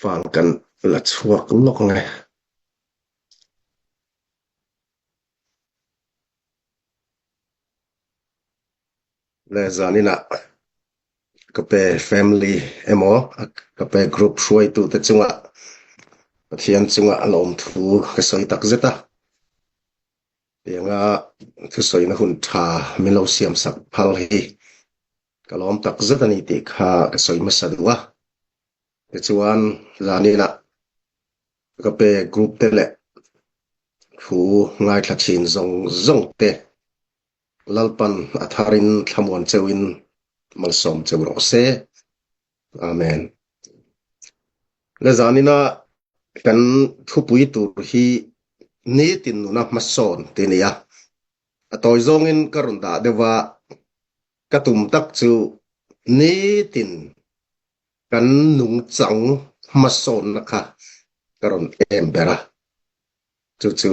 Fal kan la chhuak lawk ang e. Le zaninah ka pe family emaw ka pe group hruaitute chungah Pathian chungah a lawmthu ka sawi tak zet a. Tianga thusawina hun tha min lo siamsak phal hi ka lawm tak zet a ni tih kha ka sawi hmasa duh a. Tichuan zaninah ka pe group te leh thu ngaithla thin zawng zawng te Lalpan a tharin thlamuan cheuhin malsawm cheu rawh se. Amen. Le zanina kan thupui tur hi nitin nuna hmasawn ti nia. A tawi zawngin ka rawn dah deuh a, ka tum tak chu nitin kan nungchang hmasawnna kha ka rawn em ber a. Chu chu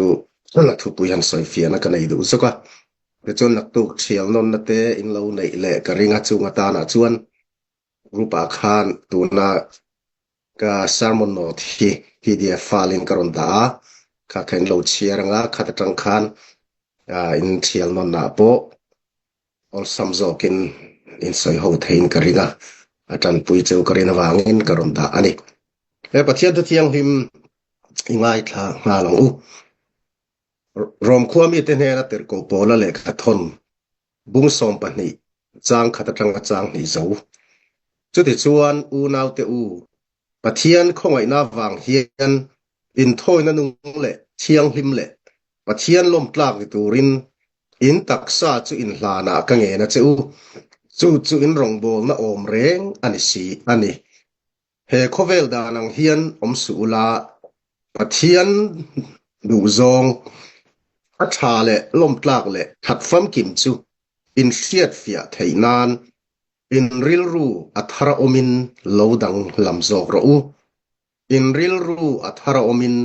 a thupui han sawi fiahna ka nei duh zawk a. Tichuan naktuk thial nawnna te in lo neih leh ka ring a, chung atanah chuan group ah khan tuna ka sermon note hi pdf file in ka rawn dah a, kha kha in lo chhiar anga khat atang khan in thial nawnna ah pawh awlsam zawkin in sawi ho theiin ka ring a, a tanpui cheu ka rin avangin ka rawn dah a ni. He Pathian thu thianghlim i ngaithla nghal ang u. Rom khua mite hnena tirhkoh pawla lehkha thawn bung 12 chang khat atanga chang hnih zo. Chutichuan unaute u, Pathian khawngaihna vang hian inthawina nung leh thianghlim leh Pathian lawmtlak ni turin in taksa chu inhlanah ka ngen a che u. Chu chu in rawngbawlna awm reng a ni si a ni. He khawvel dan ang hian awm suh ula, Pathian duhzawng a tha leh lawmtlak leh that famkim chu in hriatfiah theih nan in rilru a thar a awmin lo danglam zawk rawh u. In rilru a thar a awmin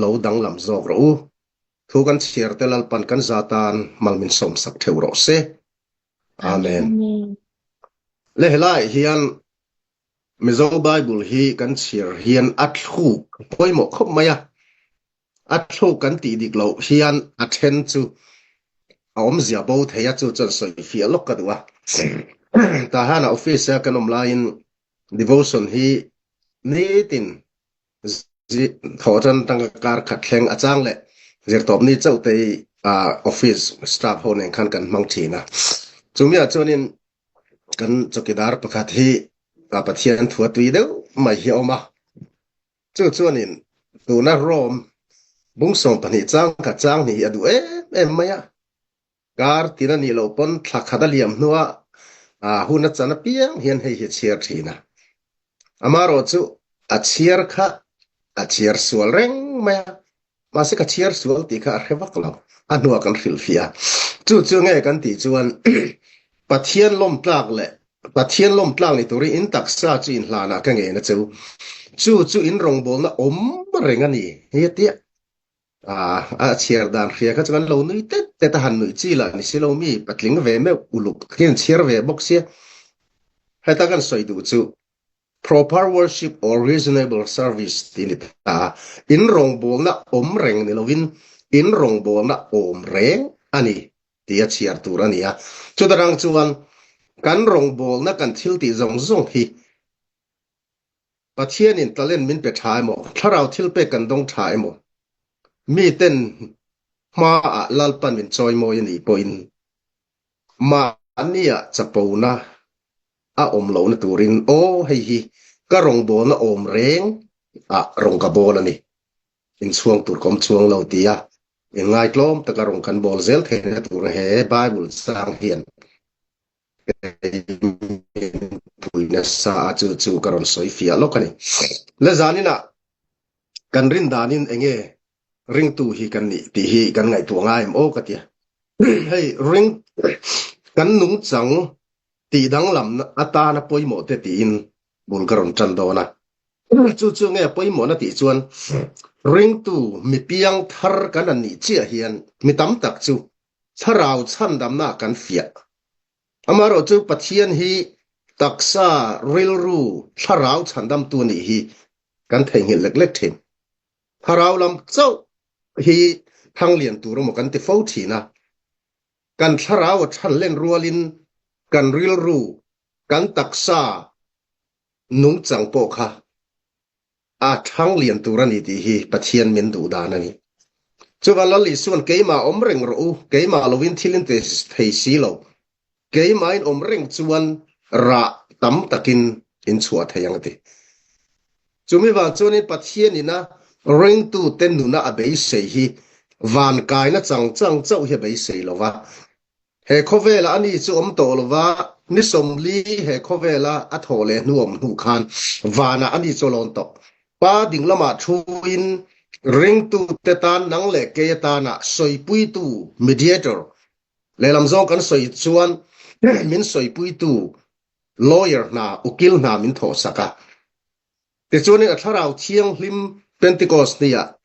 lo danglam zawk rawh u. Thu kan chhiar te Lalpan kan za tan mal min sawmsak theuh rawh se. Amen. Le helaiah hian Mizo Bible hi kan chhiar hian a thluk a pawimawh khawp mai a. A thluk kan tih dik loh hian a then chu a awmzia bo thei a, chu chuan sawi fiah lawk ka duh a. Tah hian a office a kan awm laiin devotion hi nitin thawh tan tanga kar khat thleng a chang leh zirtawp ni chauh te hi office staff ho nen khan kan hmang thin a. Chumi ah chuanin kan chawkidar pakhat hi Pathian thua tui deuh mai hi a awm a. Chu chuanin tuna Rome bung 12 chang khat chang hnih hi a duh em em mai a. Kar tin a nih loh pawn thla khat a liam hnua hun a chan apiang hian hei hi a chhiar thin a. Amaherawh chu a chhiar kha a chhiar sual reng mai a, mahse ka chhiar sual tih kha a hre vak lo, a hnuah kan hrilhfiah a. Chu chu nge kan tih chuan Pathian lawmtlak leh Pathian lawmtlak ni turin in taksa chu inhlanah ka ngen a cheu. Chu chu in rawngbawlna awm reng a ni hi a tia. A chhiar dan hria kha chu kan lo nui tet tet a, han nuih chi lah ni si lo mi patling ve meuh uluk takin an chhiar ve bawk sia. Heta kan sawi duh chu proper worship or reasonable service tih a ni ta a, in rawngbawlna awm reng ni lovin in rawngbawlna awm reng a ni tih a chhiar tur a ni a. Chuta rang chuan kan rawngbawlna kan thil tih zawng zawng hi Pathianin talent min pe tha emaw, thlarau thilpek kan dawng tha emaw, miten hmaah Lalpan min chawimawi a nih pawhin mahnia chapona a awm lohna turin aw hei hi ka rawngbawlna awm reng ah rawng ka bawl a ni, inchhuang tur ka awm chuang lo tia inngaitlawm taka rawng kan bawl zel theihna tur he Bible chang hian Pui nasa a chu chu ka rawn sawi fiah lawk a ni. Le zaninah kan rin danin enge ringtu hi kan nih tih hi kan ngaihtuah ngai em aw ka tia. Hei ring kan nungchang tih danglam atana pawimawh te tiin bul ka rawn tan dawn a. Chu chu nge pawimawhna tih chuan ringtu mi piang thar kan an nih chiah hian mi tam tak chu Thlarau chhandamna kan fiah. Amaherawh chu Pathian hi taksa, rilru, thlarau chhandamtu a nih hi. Kan theihnghilh lek lek thin. Thlarau lam chauh hi thanglian tur emaw kan ti fo thin a. Kan thlarau a than len rualin kan rilru, kan taksa nungchang pawh kha a thanglian tur a ni tih hi Pathian min duh dan a ni. Chuvan Lal Isuan keimah awm reng rawh u, keimah lovin thil in ti thei si lo, Keimahin awm reng chuan rah tam takin in chhuah thei ang a ti. Chumi vang chuanin Pathian ina ringtute nuna a beisei hi van kaina chang chang chauh hi a beisei lo va. He khawvela ani chu awm tawh lo va, ni 40 he khawvela a thawh leh hnu awm hnu khan vanah ani chu a lawn tawh. Pa ding lamah thuin ringtute tan nang leh kei atana sawipuitu, mediator, Lehlam zawng kan sawi chuan min sawipuitu lawyer hna, ukil hna min thawhsak a. Tichuanin a Thlarau Thianghlim Pentecost nia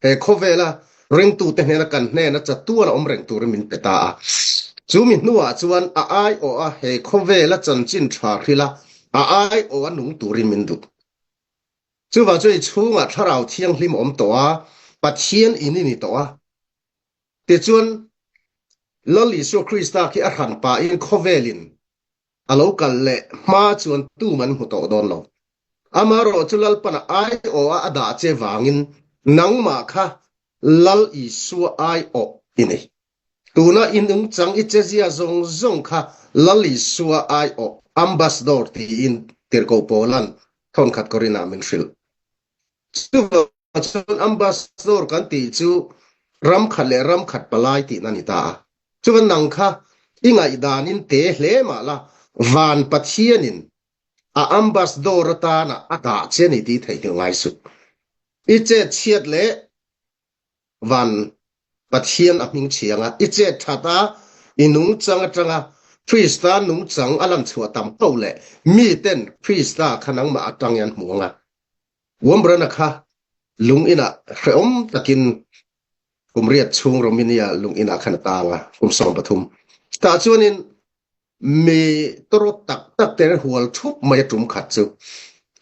he khawvela ringtute hnena kan hnena chatuan a awm reng turin min pe ta a. Chu mi hnuah chuan a aiawha he khawvela chanchin tha hrila a aiawha nung turin min duh. Chuvang chuan i chhungah Thlarau Thianghlim a awm tawh a, Pathian in i ni tawh a. Tichuan, Lal Isua Krista khi a hran pahin khawvelin a lo kal leh hma chuan tum an hmu tawh dawn lo. Amaherawh chu Lalpana aiawha a dah che vangin nangmah kha Lal Isua aiawh i nei. Tuna i nungchang i chezia zawng zawng kha Lal Isua aiawh, ambassador, tiin Tirhkoh Paula'n thawnkhat Korinah min hrilh. Chuvang chuan ambassador kan tih chu ram khat leh ram khat palai tihna a ni ta a. Chuan nang kha i ngaihdanin te hle mah la, van Pathianin a ambassador atana a dah che a ni tih theihnghilh ngai suh. I chet chhiat leh Van Pathian a hming chhiang a, i chet that a, i nungchang atanga Krista nungchang a lan chhuah tam ho leh miten Krista kha nangmah atang hian hmu ang a. Wambrana kha lung inah hrehawm takin kum riat chhung Romania lung inah khan a tang a, kum 13. Tah chuanin mi tawrawt tak tak te hual thup mai a tum khat chu.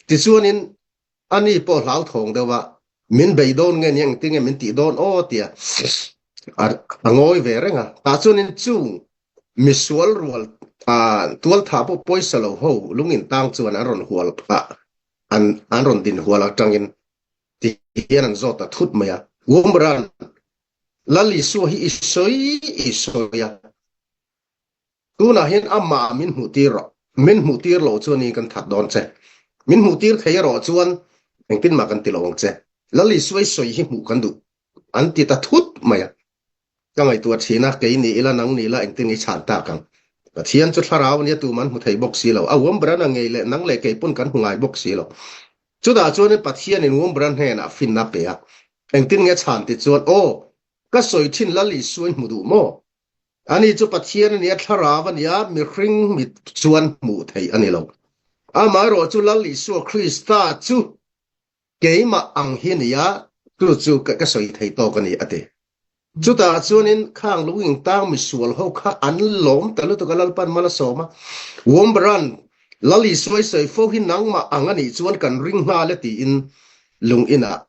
Tichuanin ani pawh hlauthawng deuh a, min bei dawn nge ni engtin nge min tih dawn aw tia a ngawi ve reng a. Tah chuanin chung misual rual tualtha pawh pawisa lo ho lung intang chuan an rawn hual a, an an rawn din hual atangin ti hian an zawt ta thut mai a. Womran, Lal Isua hi i sawi i sawi a, tunah hian amah min hmuh tir rawh, min hmuh tir loh chuan i kan that dawn che, min hmuh tir thei erawh chuan engtin mah kan ti lo ang che, Lal Isua i sawi hi hmuh kan duh, an ti ta thut mai a. Ka ngaihtuah thin a, kei ni ila nang ni ila engtin nge i chhan tak ang? Pathian chu thlarau a nia tum an hmu thei bawk si lo. A Wombrana ngei leh nang leh kei pawn kan hmu ngai bawk si lo. Chutah chuanin Pathianin Wombrana hnenah finna a pe a. Engtin nge chhan ti chuan, Aw, ka sawi thin Lal Isua in hmu duh maw? Ani chu Pathian a nia, thlarau a nia, mihring mit chuan hmuh theih a ni lo. Amaherawh chu Lal Isua Krista chu Keimah ang hi nia, chu chu ka sawi thei tawk a ni, a ti. Chutah chuanin khang lunging tang misual ho kha an lawm ta lutuk a, Lalpan mal a sawm a. Wombaran, Lal Isua i sawi fo hi nangmah ang a nih chuan kan ring nghal e tiin lung inah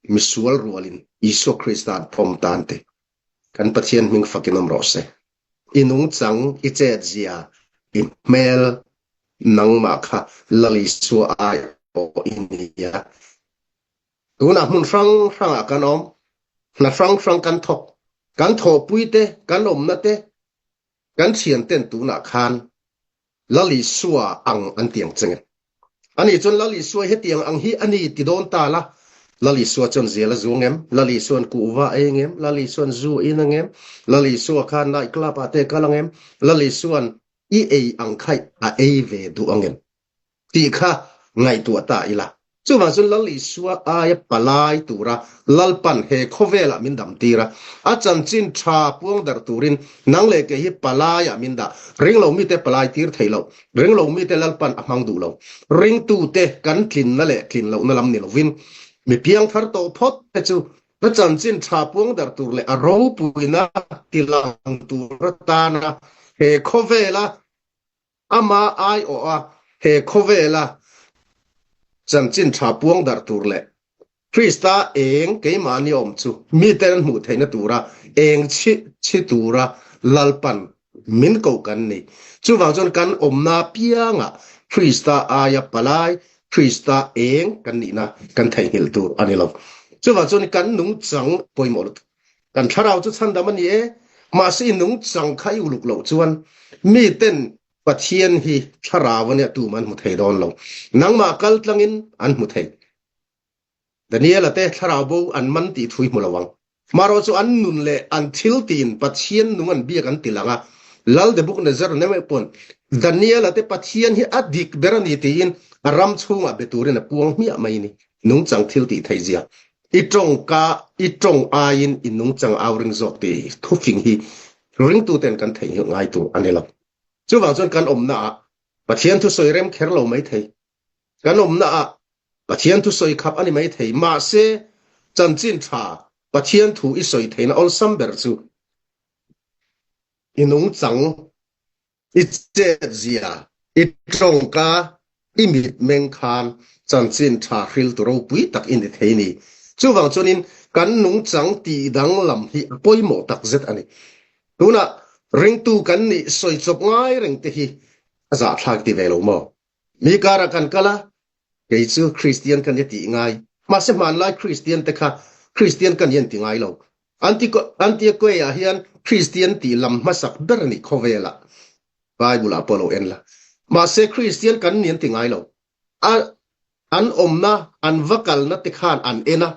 misual rualin Isua Krista an pawm ta an ti. Kan Pathian hming fakin awm rawh se. I nungchang, i chetzia, i hmel, Nangmah kha Lal Isua ai pawh i ni a. Tunah hmun hrang hrangah kan awm, hna hrang hrang kan thawk, kan thawhpui te, kan awmna te, kan thian ten tunah khan Lal Isua ang an ti ang che nge. Ani chuan Lal Isua hetiang ang hi a ni ti dawn ta la, Lal Isua chuan zial a zu ngem, Lal Isua'n kuhva a ei ngem, Lal Isua'n zu a in a ngem, Lal Isua khan night club ah te a kal a ngem, Lal Isua'n I ei ang kha a ei ve duh ang em? tih kha ngaihtuah ta ila. Chuvang chuan Lal Isua aia palai tura Lalpan he khawvelah min dam tir a, a chanchin tha puang darh turin nang leh kei hi palaiah min dah. Ringlo mite palai tir thei lo, ringlo mite Lalpan a hmang duh lo. Ringtute kan tlinna leh tlin lohna lam ni lovin mi piangthar tawh phawt te chu A chanchin tha puang darh tur leh a ropuina tilang tur atana he khawvela ama aiawha he khawvela. Chanchin tha puang darh tur leh Krista eng keimahni awm chu miten an hmuh theihna tura eng chhi chhi tura Lalpan min koh kan ni. Chuvang chuan kan awmna piangah Krista aia palai, Krista eng kan nihna kan theihnghilh tur a ni lo. Chuvang chuan kan nungchang pawimawh lutuk. Kan thlarau chu chhandam a ni e, mahse i nungchang kha i uluk loh chuan miten Pathian hi thlarau a nia tumah an hmu thei dawn lo. Nangmah kal tlangin an hmu thei. Daniela te thlarau bo an man tih thu i hmu lo ang. Marawh chu an nun leh an thil tiin Pathian nung an biak an ti lang a. Lal Nebuchadnezzar nemeuh pawn Daniela te Pathian hi a dik ber a ni tiin a ram chhungah be turin a puang hmiah mai ni. Nungchang thil tih theih zia. I tawngka i tawng aiin i nungchang au ring zawk tih thufing hi ringtuten kan theihnghilh ngai tur a ni lo. Chuvang chuan kan awmna ah Pathian thusawi rem kher lo mai thei. Kan awmna ah Pathian thusawi khap a ni mai thei. Mahse, chanchin tha Pathian thu i sawi theihna awlsam ber chu i nungchang, i chetzia, i tawngka, i mitmeng khan chanchin tha hriltu ropui tak i ni thei ni. Chuvang chuanin kan nungchang tih danglam hi a pawimawh takzet a ni. Tunah ringtu kan nih sawi chawp ngai reng te hi a zahthlak ti ve lo maw? Mi karah kan kal a, kei chu Kristian ka ni tih ngai. Mahse hmanlai Kristian te kha Kristian ka ni an ti ngai lo. Antioquia ah hian Kristian tih lam hmasak ber a nih khawvelah Bible ah pawh lo en la. Mahse Kristian kan ni an ti ngai lo. A an awmna, an va kalna te khan an en a,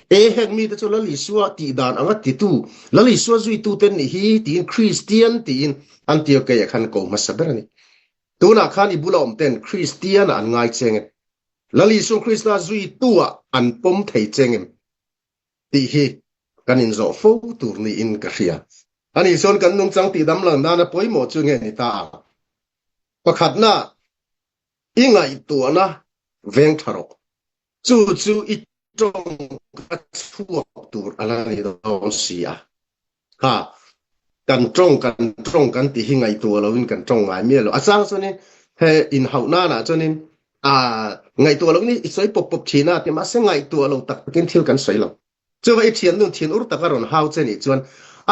E heng mite chu Lal Isua tih dan anga titu, Lal Isua zuitute an nih hi tiin Kristian tiin Antioquia khan ko hmasa ber a ni. Tunah khan i bula awm ten Kristian ah an ngai cheng em? Lal Isua Krista zuitu ah an pawm thei cheng em? Tih hi kan inzawh fo tur niin ka hria. Ani chuan kan nungchang tihdam lang nana pawimawh chu nge ni ta ang? Pakhatna, i ngaihtuahna veng tha rawh. Chu chu i tawng ka chhuak tur a la ni dawn si a. Kha, kan tawng kan tawng kan tih hi ngaihtuah loin kan tawng ngai miah lo. A chang chuanin he inhauh nanah chuanin ah ngaihtuah loin i sawi pawp pawp thin a ti mahse ngaihtuah lo tak takin thil kan sawi lo. Chuva i thiannun thin ur taka rawn hau che nih chuan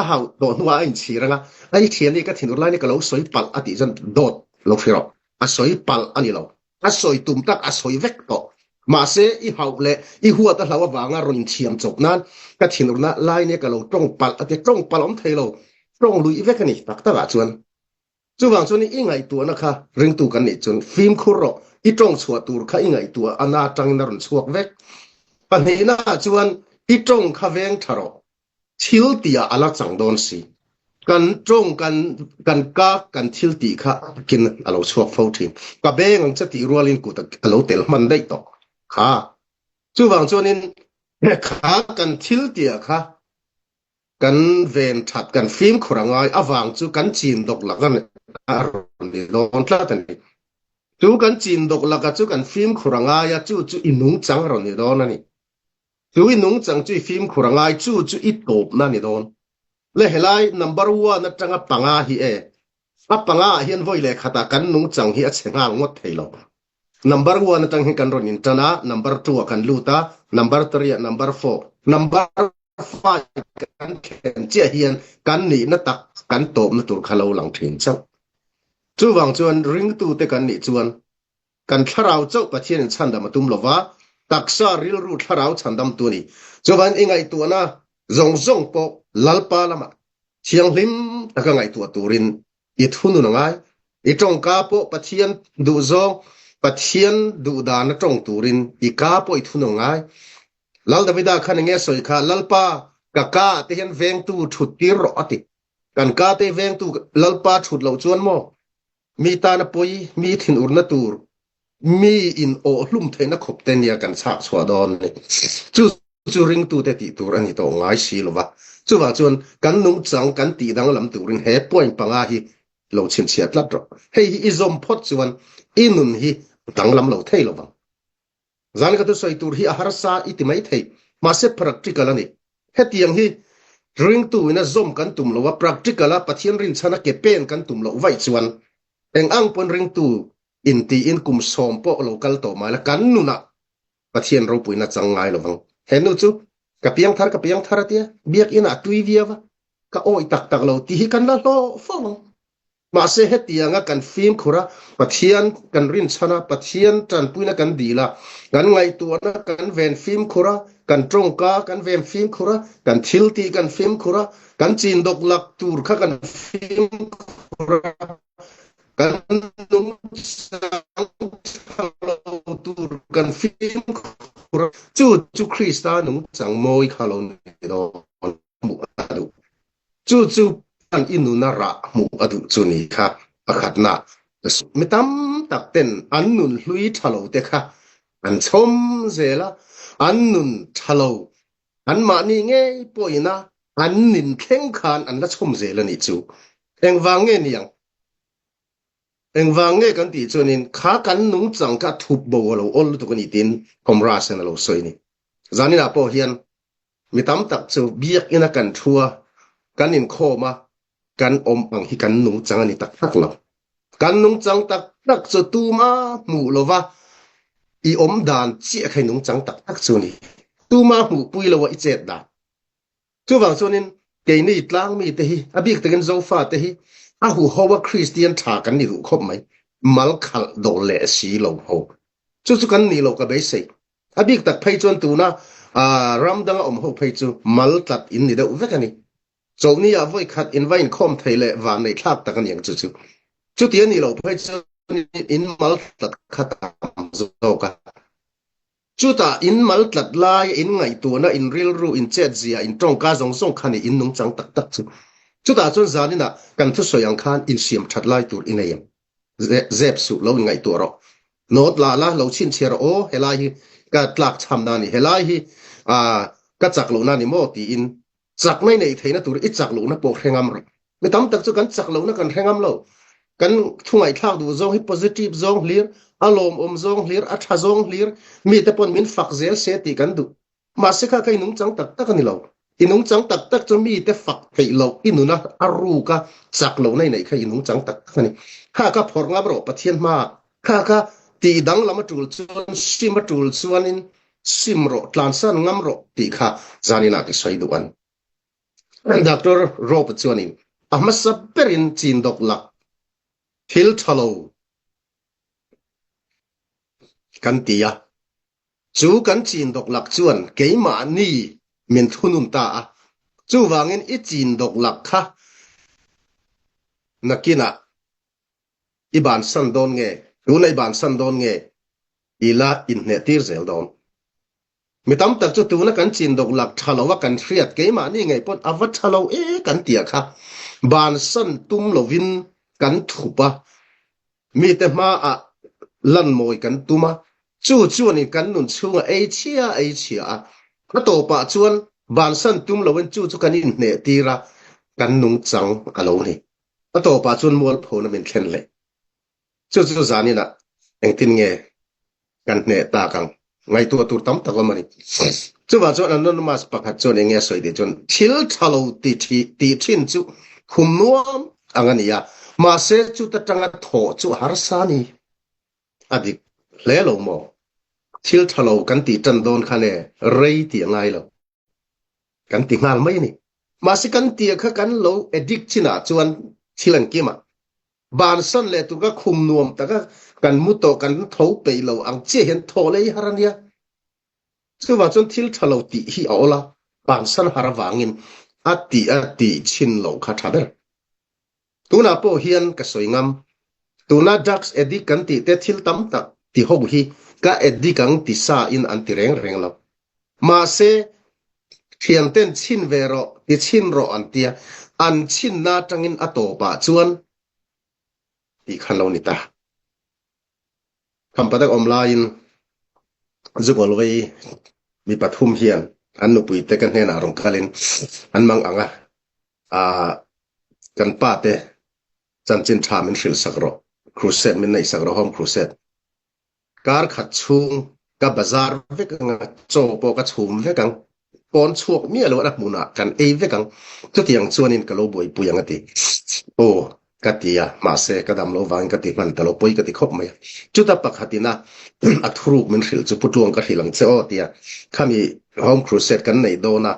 a hau tawh hnuah a inchhir anga a i thian hi ka thin ur lai ni ka lo sawi palh a tih chuan dawt lo hri rawh. A sawi palh a ni lo. A sawi tum tak a sawi vek tawh. Mahse, i hauh leh i huat a hlau avanga rawn inthiam chawp nan ka thinurna lai nia ka lo tawng palh a ti. Tawng palh awm thei lo, tawng luih vek a ni tak takah chuan. Chuvang chuan i ngaihtuahna kha ringtu kan nih chuan fimkhur rawh, i tawng chhuah tur kha i ngaihtuah a na atangin a rawn chhuak vek. Pahnihnaah chuan i tawng kha veng tha rawh. Thil tihah a la chang dawn si. Kan tawng kan kan ka kan thil tih kha a takin a lo chhuak fo thin. Ka beng ang che tih rualin kut a lo tel hman daih tawh kha. Chuvang chuanin kha kan thil tihah kha kan ven that kan fimkhur a ngai avang chu kan chin dawk laka a rawn ni dawn tlat a ni. Chu kan chin dawk laka chu kan fimkhur a ngai a, chu chu i nungchang a rawn ni dawn a ni. Chu i nungchang chu i fimkhur a ngai, chu chu i tawpna a ni dawn. Le helai number one atanga panga hi e, a panga ah hian vawi leh khatah kan nungchang hi a chhe nghal ngawt thei lo. Number one atang hian kan rawn intan a, number two ah kan lut a, number three ah, number four, number five kan thlen chiah hian kan nihna tak kan tawpna tur kha lo lang thin chauh. Chuvang chuan ringtute kan nih chuan Kan thlarau chauh Pathianin chhandam a tum lo va, taksa rilru thlarau chhandamtu a ni. Chuvangin i ngaihtuahna zawng zawng pawh Lalpa lamah thianghlim taka ngaihtuah turin i thunun a ngai. I tawngka pawh Pathian duhzawng, Pathian duhdana tawng turin i ka pawh i thunun a ngai. Lal Davida khan enge a sawi kha, Lalpa, ka ka ah te hian vengtu thut tir rawh a ti. Kan ka te vengtu Lalpa thut loh chuan maw? Mi tana pawi, mi thinurna tur, mi in awh hlum theihna khawp te nia kan chhak chhuah dawn ni. Chu chu ringtute tih tur a ni tawh ngai si lo va. Chuvang chuan kan nungchang kan tih danglam turin he point panga hi lo chhinchhiah tlat rawh. Hei hi i zawm phawt chuan i nun hi a danglam lo thei lo vang. Zan ka thusawi tur hi a harsa i ti mai thei, mahse practical a ni. Hetiang hi ringtu ina zawm kan tum lo a, practical a Pathian rinchhan a ke pen kan tum loh vaih chuan eng ang pawn ringtu intiin kum sawm pawh lo kal tawh mai la, kan nunah. Pathian ropuina chang ngai lovang. He nu chu ka piangthar ka piangthar a tia, biakinn ah tui viau a, ka awih tak tak lo tih hi kan la hlawh fo ang. Mahse hetianga kan fimkhur a, Pathian kan rinchhan a, Pathian tanpuina kan dil a, kan ngaihtuahna kan ven fimkhur a, kan tawngka kan ven fimkhur a, kan thiltih kan fimkhur a, kan chin dawk lak tur kha kan fimkhur a, kan nungchang tha lo tur kan fimkhur a, chu chu Krista nungchang mawi kha lo ni dawn hmuh a duh. Chu chu an i nuna rah hmuh a duh chu ni kha pakhatna. Mi tam tak ten an nun hlui tha lo te kha an chhawm zel a, an nun tha lo anmahni ngei pawhin a an nin thleng khan an la chhawm zel a nih chu. Engvang nge niang? Engvang nge kan tih chuanin kha kan nungchang kha thup bo a lo awl lutuk a ni tiin Comras hian a lo sawi a ni. Zaninah pawh hian Mi tam tak chu biakina kan thu a, kan inkhawm a, kan awm ang hi kan nungchang a ni tak tak lo. Kan nungchang tak tak chu tuma hmuh lova i awm dan chiah kha i nungchang tak tak chu a ni. Tuma hmuhpui loa i chet dan. Chuvang chuanin keini tlangmite hi, a bik takin Zofate hi a huho a Kristian tha kan ni duh khawp mai. Mal khalh dawl leh si lo ho. Chu chu kan nih loh ka beisei. A bik tak phei chuan tuna ram danga awm ho phei chu mal tlat in ni deuh vek a ni. Chawlhni ah vawi khat in va inkhawm thei leh van neih thlak tak a ni ang chu chu. Chuti a nih loh phei chuan in mal tlat kha tam zawk a. Chutah in mal tlat lai, in ngaihtuahna, in rilru, in chetzia, in tawngka zawng zawng kha ni in nungchang tak tak chu. Chutah chuan zaninah kan thusawi ang khan insiam that lai tur i nei ang. Zep suh lo inngaihtuah rawh. Note la la, lo chhinchhiah rawh aw, helai hi ka tlak chhamna a ni, helai hi ka chak lohna a ni maw tiin chakna i neih theihna tur i chak lohna pawh hre ngam rawh. Mi tam tak chu kan chak lohna kan hre ngam lo. Kan thu ngaihthlak duh zawng hi positive zawng hlir, a lawmawm zawng hlir, a tha zawng hlir, mite pawn min fak zel se tih kan duh. Mahse kha kha i nungchang tak tak a ni lo. I nungchang tak tak chu mite fak theih loh i nuna a ruk a, chak lohna i neih kha i nungchang tak tak a ni. Kha kha phawrh ngam rawh Pathian hmaah. Kha kha tih danglam a tul chuan sim a tul chuanin sim rawh, tlansan ngam rawh tih kha zaninah ka sawi duh an. Doctor Rob chuanin a hmasa berin chin dawk lak thil tha lo kan ti a. Chu kan chin dawk lak chuan keimahni min thunun ta a, chuvangin i chin dawk lak kha nakinah i bansan dawn nge, tuna i bansan dawn nge i la inhneh tir zel dawn. Mi tam tak chu tuna kan chin dawk lak tha lo a kan hriat keimahni ngei pawn a va tha lo e kan ti a kha bansan tum lovin kan thup a, Mite hmaah lan mawi kan tum a, chu chuanin kan nun chhungah ei chhia ei chhia a, a tawpah chuan bansan tum loin chu chu kan inhneh tir a, kan nungchang a lo ni. A tawpah chuan mualphona min thlen leh. Chu chu zaninah engtin nge kan hneh tak ang. Ngaihtuah tur tam tak awm a ni. Chuvang chuan Anonymous pakhat chuan eng nge a sawi tih chuan thil tha lo ti tih thin chu khum nuam ang a ni a, mahse chuta tanga thawh chu a harsa a ni. A dik hle lo maw? Thil tha lo kan tih tan dawn khan e rei tih a ngai lo. Kan ti nghal mai a ni. Mahse kan tia kha kan lo addict chinah chuan thil an kim a. Bansan leh tur ka khum nuam taka kan mu tawh kan tho peih lo ang chiah hian thaw lei har a nia. Chuvang chuan thil tha lo tih hi a awl a, bansan har avangin a tih a tih chhin loh kha tha ber. Tunah pawh hian ka sawi ngam, tuna drugs addict kan tih te thil tam tak ti ho hi ka addict ang ti sa in an ti reng reng lo. Mahse, thianten chhin ve rawh, ti chhin rawh an tia, an chhinna atangin a tawpah chuan tih kha lo ni ta. Khampatak awm laiin Zugawlvei mi pathum hian an nupuite ka hnenah rawn kalin an mang ang a, ah, kan pa te chanchin tha min hrilh sak rawh, crusade min neih sak rawh, home crusade. Kar khat chhung ka bazar vek ang a, chaw pawh ka chhum vek ang, pawn chhuak miah loh a hmunah kan ei vek ang, chutiang chuanin ka lo buaipui ang a ti. Aw. Ka ti a, mahse ka dam lo vangin ka ti hman ta lo, pawi ka ti khawp mai a. Chuta pakhatin a a thuruk min hrilh chu Pu Tluang ka hrilh ang che aw tia khami Home Crusade kan neih dawn a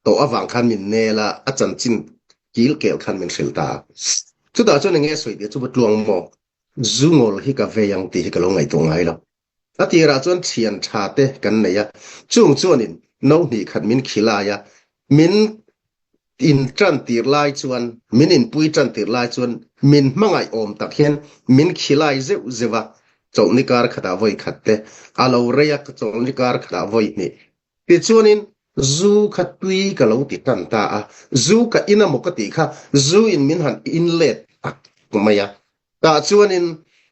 tawh avang khan min nel a, a chanchin kil kel khan min hrilh ta a. Chutah chuan enge sawi tih chu Pu Tluang maw zu ngawl hi ka vei ang tih hi ka lo ngaihtuah ngai lo. A tirah chuan thian tha te kan nei a, chung chuanin no hnih khat min khilai a, min in tan tir lai chuan, min inpui tan tir lai chuan min hmangaih awm tak hian min khilai zeuh zeuh a, chawlhni kar khatah vawi khat te, a lo rei a, chawlhni kar khatah vawi hnih. Tichuanin zu kha tui ka lo ti tan ta a, zu ka in a maw ka tih kha, zu in min han in let tak mai a, Tah chuanin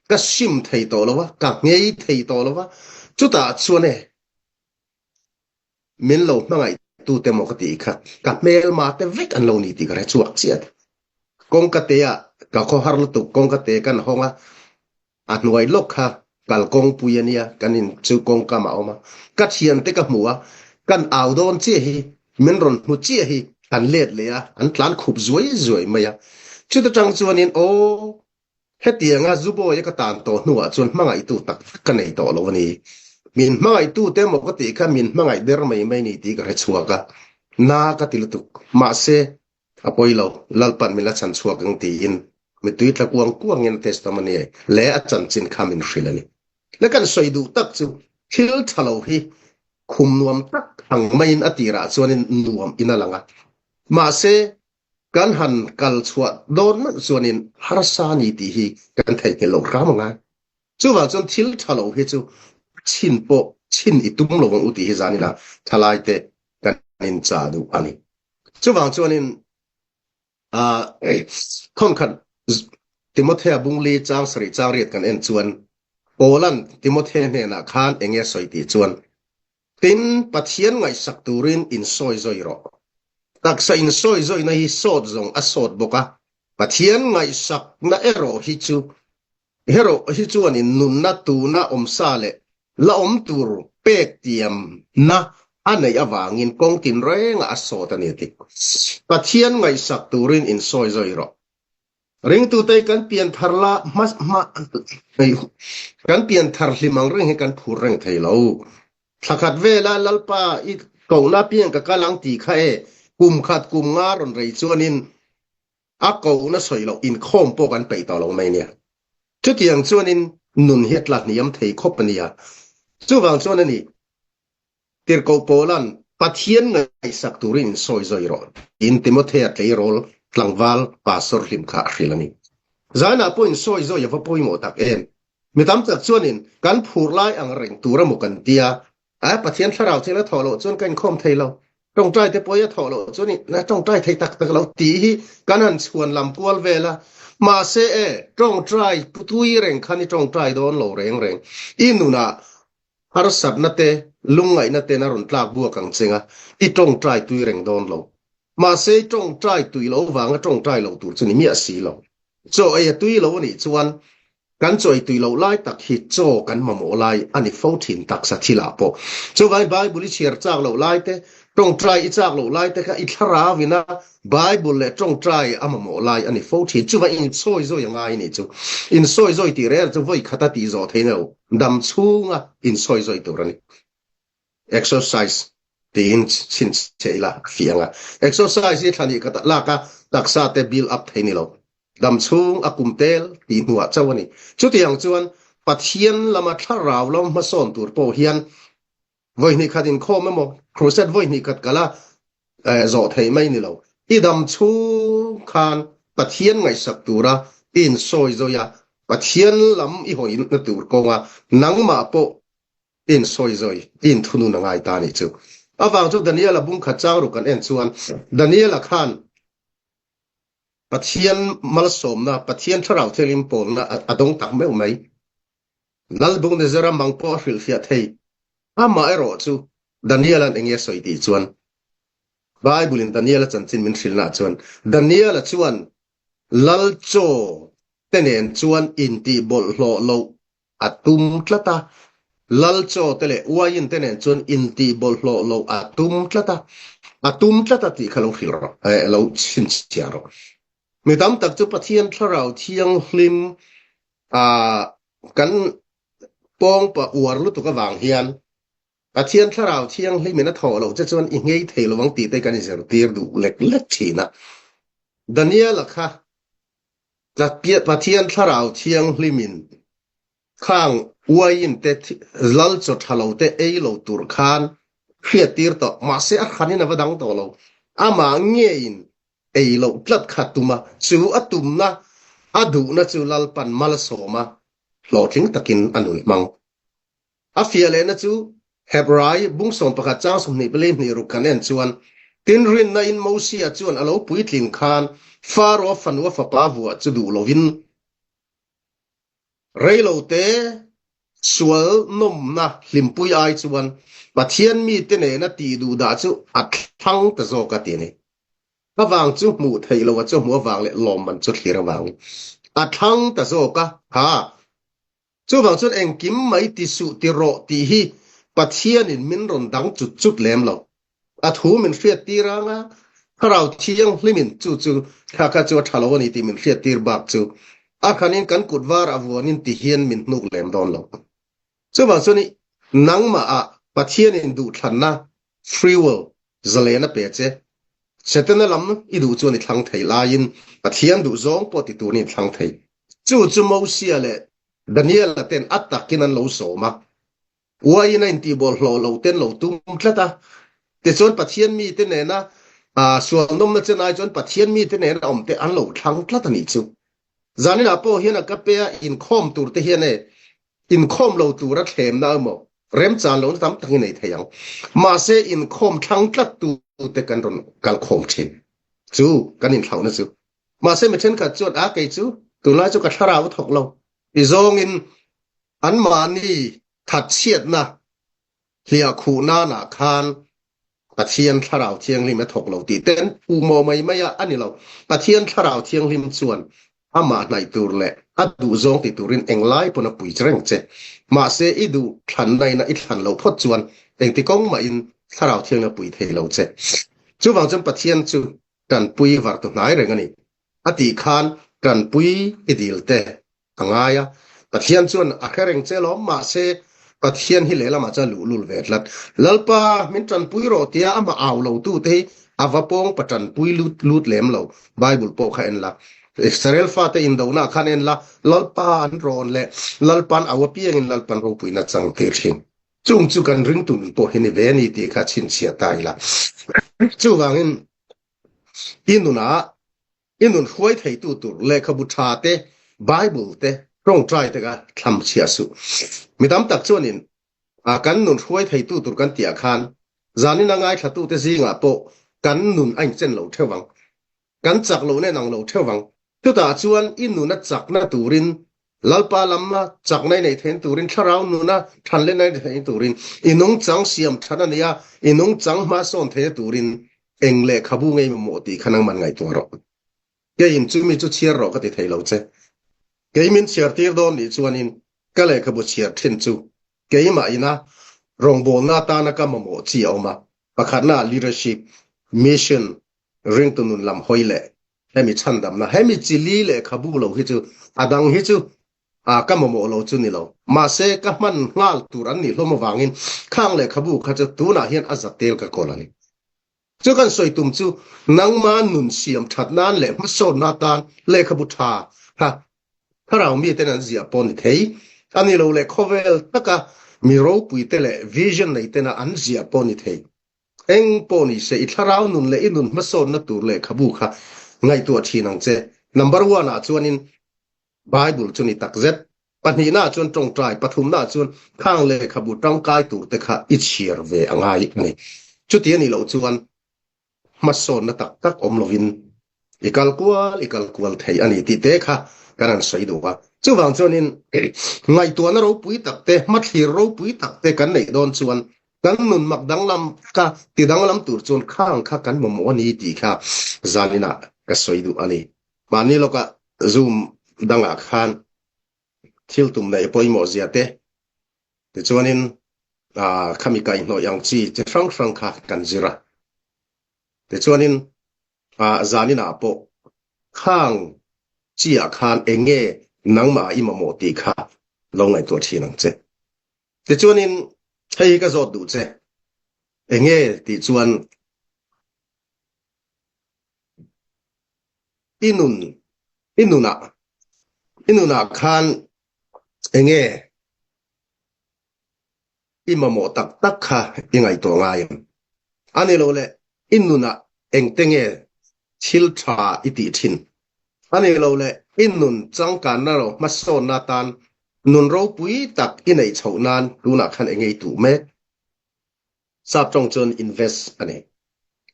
ka sim thei tawh lo a, ka nghei thei tawh lo a, chutah chuan e min lo hmangaihtute maw ka tih kha ka hmelma te vek an lo ni tih ka hre chhuak chiah. Kawngka te ah ka khawhar lutuk, kawngka te kan hawng a, a hnuai lawk kha kal kawngpui a nia, kan in chu kawngkam a awm a, ka thiante ka hmu a, kan au dawn chiah hi min rawn hmu chiah hi an let leh a, an tlan khup zuai zuai mai a. Chuta tang chuanin, Aw, hetianga Zubawia ka tan tawh hnuah chuan hmangaihtu tak tak ka nei tawh lo a ni. Min hmangaihtute emaw ka tih kha min hmangaih ber mai mai ni tih ka hre chhuak a, na ka ti lutuk. Mahse, a pawi lo, Lalpan min la chhan chhuak ang tiin mittui tla kuang kuangin a testimony leh a chanchin kha min hrilh a ni. Le kan sawi duh tak chu thil tha lo hi khum nuam tak ang maiin a tirah chuanin nuam in a lang a, mahse kan han kal chhuah dawn meuh chuanin harsa ni tih hi kan theihnghilh loh hram ang a. Chuvang chuan thil tha lo hi chu chhin pawh chhin i tum lo ang u tih hi zanina thalaite kan inchah duh a ni. Chuvang chuanin Khawnkhat Timothea bungli chang sarih chang riat kan en chuan Paulan Timothea hnenah khan eng nge sawi tih chuan, Tin, Pathian ngaihsak turin insawi zawi rawh. Taksa insawi zawina hi sawt zawng a sawt bawk a, Pathian ngaihsakna erawh hi chu Herawh hi chuanin nunna tuna awmsa leh la awm tur pek tiamna a neih avangin kawng tinrengah a sawt a ni a ti. Pathian ngaihsak turin insawi zawi rawh. Ringtute kan pianthar la hma hma kan pianthar hlim ang reng hi kan phur reng thei lo. Thlakhat vela Lalpa i kohna piang ka kal ang tih kha e, kum khat kum nga rawn rei chuanin A kohna sawi loh inkhawm pawh kan peih tawh lo mai nia. Chutiang chuanin nun hi a tla hniam thei khawp a nia. Chuvang chuan a ni, Tirhkoh Paula'n Pathian ngaihsak turin insawi zawi rawh tiin Timothea tleirawl tlangval pastor hlim kha a hrilh a ni. Zanah pawh insawi zawi a va pawimawh tak em? Mi tam tak chuanin kan phur lai ang reng tur emaw kan tia, A Pathian thlarau thil a thawh loh chuan ka inkhawm thei lo. Tawngtai te pawh i a thawh loh chuan i tawngtai thei tak tak lo tih hi kan han chhuan lam kual vel a. Mahse e, tawngtai tui reng khan i tawngtai dawn lo reng reng. I nunah harsatna te, lungngaihna ten a rawn tlak buak ang cheng a, i tawngtai tui reng dawn lo. Mahse i tawngtai tui lo vanga tawngtai lo tur chu ni miah si lo. Chaw ei a tui lo a nih chuan Kan chaw ei tui loh lai tak hi chaw kan mamawh lai a ni fo thin taksa thilah pawh. Chuvangin Bible i chhiar chak loh lai te, tawngtai i chak loh lai te kha i thlarau ina Bible leh tawngtai a mamawh lai a ni fo thin. Chuvangin insawi zawi a ngai a nih chu. Insawi zawi tih reng chu vawi khata tih zawh theih lo, dam chhunga insawi zawi tur a ni. Exercise tiin chhinchhiah ila a fiah ang a. Exercise hi thlani ka lak a, taksa te build up thei ni lo. Dam chhung a kum tel tih hnuah chauh a ni. Chutiang chuan Pathian lama thlarau lam hmasawn tur pawh hian vawi hnih khat inkhawm emaw, crusade vawi hnih khat kala zawh theih mai ni lo. I dam chhung khan Pathian ngaihsak tura i insawi zawi a, Pathian lam i hawina tur kawnga nangmah pawh In sawi zawi, in thunun a ngai ta nih chu. Avang chu Daniela bung khat chang ruk kan en chuan Daniela khan Pathian malsawmna, Pathian thlarau thianghlim pawlna a dawng tak meuh mai. Lalbungnezara mang pawh a hrilhfiah thei. Amah erawh chu Daniela'n enge a sawi tih chuan Bible-in Daniela chanchin min hrilhnaah chuan Daniela chuan Lal chaw te nen chuan intih bawlhhlawh loh a tum tlat a, Lal chaw te leh uaiin te nen chuan intih bawlhhlawh loh a tum tlat a, a tum tlat a tih kha lo hrilh rawh, eh, lo chhinchhiah rawh. Mi tam tak chu Pathian Thlarau Thianghlim kan pawngpa uar lutuk avang hian Pathian Thlarau Thianghlimin a thawh loh che chuan i nghei thei lo ang tih te kan inzirtir duh lek lek thin a. Daniel-a kha Pathian Thlarau Thianghlimin Khang uaiin te lal chaw tha lo te ei lo tur khan hriattir tawh mahse a hranin a va dang tawh lo. Amah ngeiin ei loh tlat kha tum a, chu a tumna, a duhna chu Lalpan mal a sawm a, hlawhtling takin a nun hmang. A fiah lehna chu Hebrai bung 11 chang 22 ruk kan en chuan, Tin rinna in Mosia chuan a lo puitling khan Faro fanu a fapa vuah chu duh lovin, Reilote sual nawmna hlimpui ai chuan Pathian mite nena tih duhdah chu a thlang ta zawk a ti a ni. A vang chu hmuh theih loh a chu hmuh avang leh lawmman chu thlir avangin a thlang ta zawk a. Ha! Chuvang chuan engkim mai ti suh ti rawh tih hi Pathianin min rawn dang cut cut lem lo. A thu min hriattir ang a, Thlarau Thianghlimin chu chu thla kha chu a tha lo a ni tih min hriattir bak chu a hranin kan kut var a vuanin ti hian min hnuk lem dawn lo. Chuvang chuan i nangmahah Pathianin duhthlanna, free will, zalen a pe che. Setana lam i duh chuan i thlang thei laiin Pathian duh zawng pawh ti turin i thlang thei. Chu chu Mosia leh Daniela ten a takin an lo sawm a. Uaiin a intihbawl hlawh lo ten lo tum tlat a. Tichuan Pathian mite nena sual nawmna chen ai chuan Pathian mite nena awm te an lo thlang tlat a nih chu. Zaninah pawh hian a ka pe a, inkhawm tur te hian e inkhawm lo tura thlemna emaw remchan lohna tam tak i nei thei ang. Mahse inkhawm thlang tlat tu te kan rawn kalkhawm thin. Chu kan inthlauhna chu. Mahse mi thenkhat chuan a kei chu tunlai chu ka thlarau a thawk lo ti zawngin Anmahni thatchhiatna hliah khuh nanah khan Pathian Thlarau Thianghlim a thawk lo tih ten u maw mai mai a a ni lo. Pathian Thlarau Thianghlim chuan amah hnaih tur leh a duhzawng ti turin englai pawn a pui reng che. Mahse i duh thlanna ina i thlan lo phawt chuan engti kawng mahin Thlarau Thianghlim a pui thei lo che. Chuvang chuan Pathian chu tanpui vartu hnai reng a ni. A tih khan tanpui i dil te a ngai a, Pathian chuan a hre reng che lawm, mahse Pathian hi lehlamah chuan luhlul ve tlat. Lalpa min tanpui rawh tia amah au lo tu te hi a va pawng pa tanpui lut lut lem lo, Bible pawh kha en la, Israel fate indona khan en la, Lalpa an rawn leh Lalpan au apiangin Lalpan ropuina chang tir thin. Chung chu kan ringtu nun pawh hi ni ve a ni tih kha chhinchhiah ta ila. Chuvangin i nunah I nun hruai theitu tur lehkhabu tha te, Bible te, tawngtai te kha thlam chhiah suh. Mi tam tak chuanin kan nun hruai theitu tur kan tih ah khan zanin a ngaithlatu te zingah pawh kan nun a inchen lo theuh ang. Kan chak loh nen ang lo theuh ang. Chutah chuan i nun a chakna turin Lalpa lamna chakna i nei thein turin thlarau nuna thanlenna i nei thein turin i nungchang siam than a nia, i nungchang hmasawn theihna turin eng lehkhabu ngei mamawh tih kha nangman ngaihtuah rawh. Keiin chumi chu chhiar rawh ka ti thei lo che. Kei min chhiar tir dawn nih chuanin ka lehkhabu chhiar thin chu keimah ina rawngbawlna atana ka mamawh chi a awm a, pakhatna leadership, mission, ringtu nun lam hawi leh hemi chhandamna, hemi chili lehkhabu lo hi chu a dang hi chu a ka mamawh lo chu ni lo. Mahse ka hman nghal tur an nih hlawm avangin khang lehkhabu kha chu tunah hian a zatel ka kawl a ni. Chu kan sawi tum chu nangma nun siam that nan leh hmasawnna atan lehkhabu tha kha thlarau miten an ziah pawh ni thei a ni lo leh khawvel taka mi ropuite leh vision nei tena an ziah pawh ni thei. Eng pawh ni se, i thlarau nun leh i nun hmasawnna tur lehkhabu kha ngaihtuah thin ang che. Number one ah chuanin Bible chu ni takzet, pahnihna ah chuan tawngtai, pathumna ah chuan khang lehkhabu tangkai tur te kha i chhiar ve a ngai a ni. Chuti a nih loh chuan hmasawnna tak tak awm lovin I kal kual, i kal kual thei a ni tih te kha kan han sawi duh a. Chuvang chuanin ngaihtuahna ropui tak te, hmathlir ropui tak te kan neih dawn chuan kan nun mak danglam kha ti danglam tur chuan khang kha kan mamawh a ni tih kha zaninah ka sawi duh a ni. Mahni lawkah Zoom dangah khan thil tum neih pawimawh zia te, tichuanin khami kaihhnawih ang chi chi hrang hrang kha kan zir a. Tichuanin zaninah pawh. Khang chiah khan eng nge nangmah i mamawh tih kha lo ngaihtuah thin ang che. Tichuanin hei hi ka zawt duh che, eng nge tih chuan i nun, i nunah, i nunah khan eng nge I mamawh tak tak kha i ngaihtuah ngai em? A ni lo le, i nunah engte nge thil tha i tih thin? A ni lo le, i nun changkanna ro hmasawnna atan nun ropui tak i neih chhoh nan tunah khan enge i tuh mek? Sap tawng chuan invest a ni.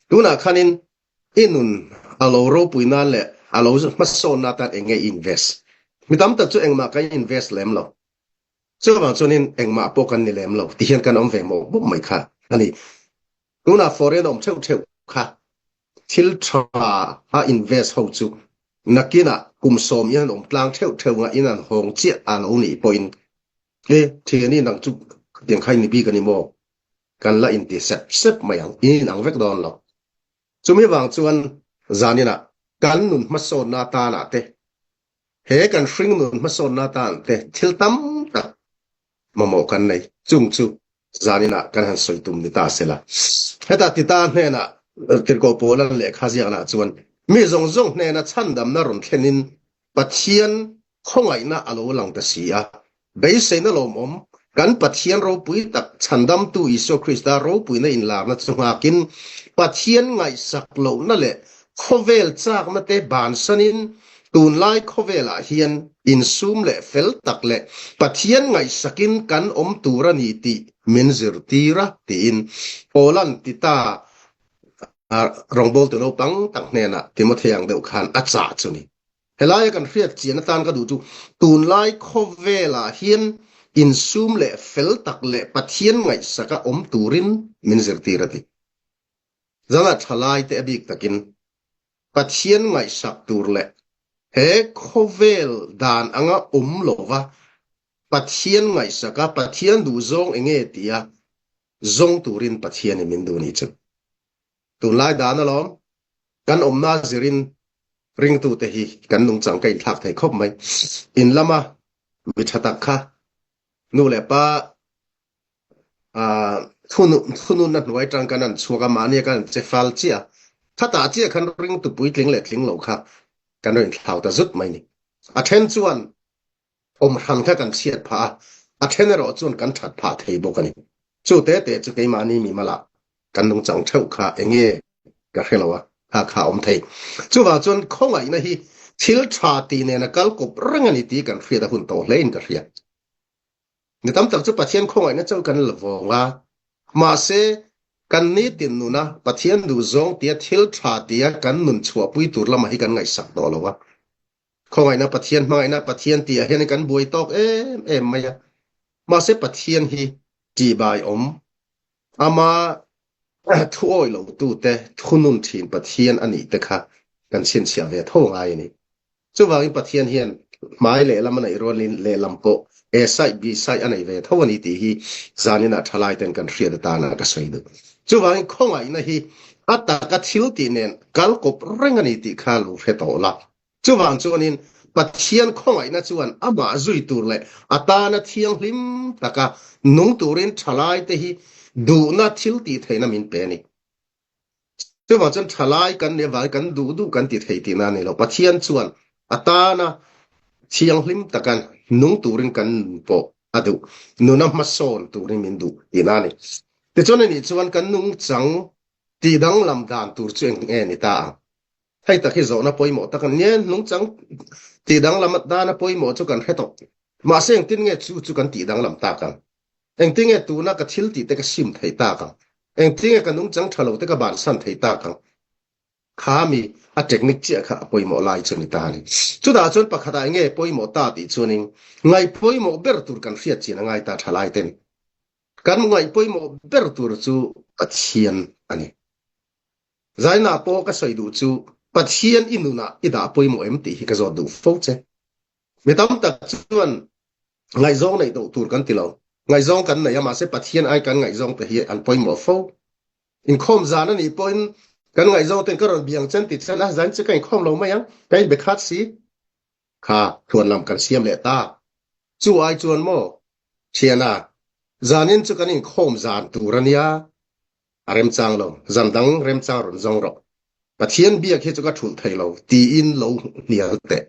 Tunah khanin i nun a lo ropui nan leh a lo hmasawnna atan enge i invest? Mi tam tak chu engmah kan invest lem lo. Chuvang chuanin engmah pawh kan ni lem lo ti hian kan awm ve mawh mawh mai kha a ni. Tunah foreign awm theuh theuh kha thil tha a invest ho chu nakinah kum sawm in an awm tlang theuh theuh nga in an hawng chiah a lo nih pawhin e thiani nang chu khatiang kha i ni bik a ni maw? Kan la inti sep sep mai ang, in inang vek dawn lo. Chumi vang chuan zaninah kan nun hmasawnna atanah te He kan hringnun hmasawnna atan te thil tam tak mamawh kan nei. Chung chu zaninah kan han sawi tum ni ta sela. Heta Tita hnenah Tirhkoh Paula lehkha ziaknaah chuan mi zawng zawng hnena chhandamna rawn thlenin Pathian khawngaihna a lo lang ta si a. Beiseina lawmawm, kan Pathian ropui tak chhandamtu Isua Krista ropuina inlarna chu nghakin, Pathian ngaihsak lohna leh khawvel chakna te bansanin tunlai khawvelah hian insum leh fel tak leh Pathian ngaihsakin kan awm tur a ni tih min zirtir a, tiin Paula'n Tita rawngbawltu naupang tak hnenah Timothea ang deuh khan a chah chu ni. Helaia kan hriat chian atan ka duh chu tunlai khawvelah hian insum leh fel tak leh Pathian ngaihsaka awm turin min zirtir a ti. Zana thalaite a bik takin Pathian ngaihsak tur leh he khawvel dan anga awm lova Pathian ngaihsaka Pathian duhzawng enge tia zawng turin Pathianin min duh ni chu. Tunlai dan alawm, kan awmna zirin ringtute hi kan nungchang ka inthlak thei khawp mai. In lama mi tha tak kha nu leh pa thununna hnuai tang kan an chhuak a, mahnia kan an che fal chiah a, khatah chiah khan ringtu puitling leh tling lo kha kan rawn inthlau ta zut mai ni. A then chuan Awm hran kha kan chhiat phah a, a then erawh chuan kan that phah thei bawk a ni. Chu te te chu keimahni mi malah kan nungchang theuh kha eng nge ka hre lo a, kha kha a awm thei. Chuvang chuan khawngaihna hi thil tha tih nena kal kawp reng a ni tih kan hriat a hun tawh hlein ka hria. Mi tam tak chu Pathian khawngaihna chauh kan la vawng a, mahse kan nitin nuna Pathian duhzawng tia thil tha tia kan nun chhuahpui tur lamah hi kan ngaihsak tawh lo a. Khawngaihna Pathian hmangaihna Pathian tih ah hian kan buai tawk em em mai a. Mahse Pathian hi tihbai awm, ama thu awih lo tute thunun thin Pathian a nih te kha kan chhinchhiah ve tho ngai a ni. Chuvangin Pathian hian hmai lehlam a neih rualin lehlam pawh A side B side a nei ve tho a ni tih hi zaninah thalai ten kan hriat atana ka sawi duh. Chuvangin khawngaihna hi a taka thil tih nen kal kawp reng a ni tih kha lo hre tawh la. Chuvang chuanin Pathian khawngaihna chuan amah zui tur leh a tana thianghlim taka nung turin thalaite hi duhna thil tih theihna min pe a ni. Chuvang chuan thalai kan nih avangin kan duh duh kan ti thei tihna a ni lo. Pathian chuan a tana thianghlim taka nung turin kan nun pawh a duh. Nuna hmasawn turin min duh tihna a ni. Tichuan anih chuan kan nungchang tihdanglam dan tur chu eng nge ni ta ang? Hei tak hi zawhna pawimawh tak a ni. Nungchang tihdanglam dana pawimawh chu kan hre tawh. Mahse engtin nge chu chu kan tihdanglam tak ang? Engtin nge tuna ka thil tih te ka sim thei tak ang? Engtin nge ka nungchang tha lo te ka bansan thei tak ang? Kha mi a technique chiah kha a pawimawh lai chu ni ta a ni. Chutah chuan pakhatah enge pawimawh ta tih chuanin ngaih pawimawh ber tur kan hriat chin a ngai ta tha lai ten. Kan ngaih pawimawh ber tur chu Pathian a ni. Zaina pawh ka sawi duh chu Pathian i nunah i dah pawimawh em tih hi ka zawt duh fo che. Mi tam tak chuan ngaihzawng neih doh tur kan ti lo. Ngaihzawng kan nei a, mahse Pathian ai kan ngaihzawng te hi an pawimawh fo. Inkhawm zan a nih pawhin Kan ngaihzawng ten ka rawn biang chen ti chen a, zan chu ka inkhawm lo mai ang, ka inbe khat si. Kha thuan lam kan siam leh ta. Chu ai chuan maw, thiana, zanin chu kan inkhawm zan tur a nia, a remchang lo, zan dang remchang rawn zawng rawh. Pathian biak hi chu ka thulh thei lo, tiin lo hnial teh.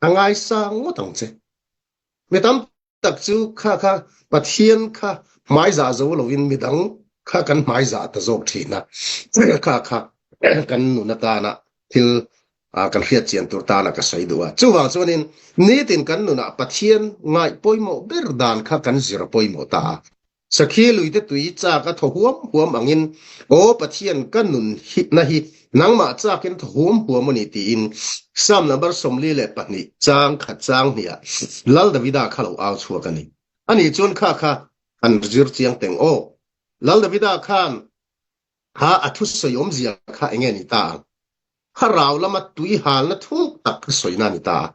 A ngaisang ngawt ang che. Mi tam tak chu kha kha Pathian kha hmaizah zo loin midang kha kan hmaizah ta zawk thin a, kha kha kan nun atana thil kan hriat chian tur tana ka sawi duh a. Chuvang chuanin nitin kan nunah Pathian ngaih pawimawh ber dan kha kan zir pawimawh ta a. Sakhi luite tui chak a thaw huam huam angin, Aw Pathian, ka nun na hi nangmah chakin thaw huam huam a ni tiin Psalm number 42 chang khat chang hniah Lal Davida kha lo au chhuak a ni. Ani chuan kha kha han zir chiang teng aw. Lal Davida khan kha a thusawi awmzia kha enge ni ta ang? Thlarau lama tui halna thung tak ka sawina a ni ta a.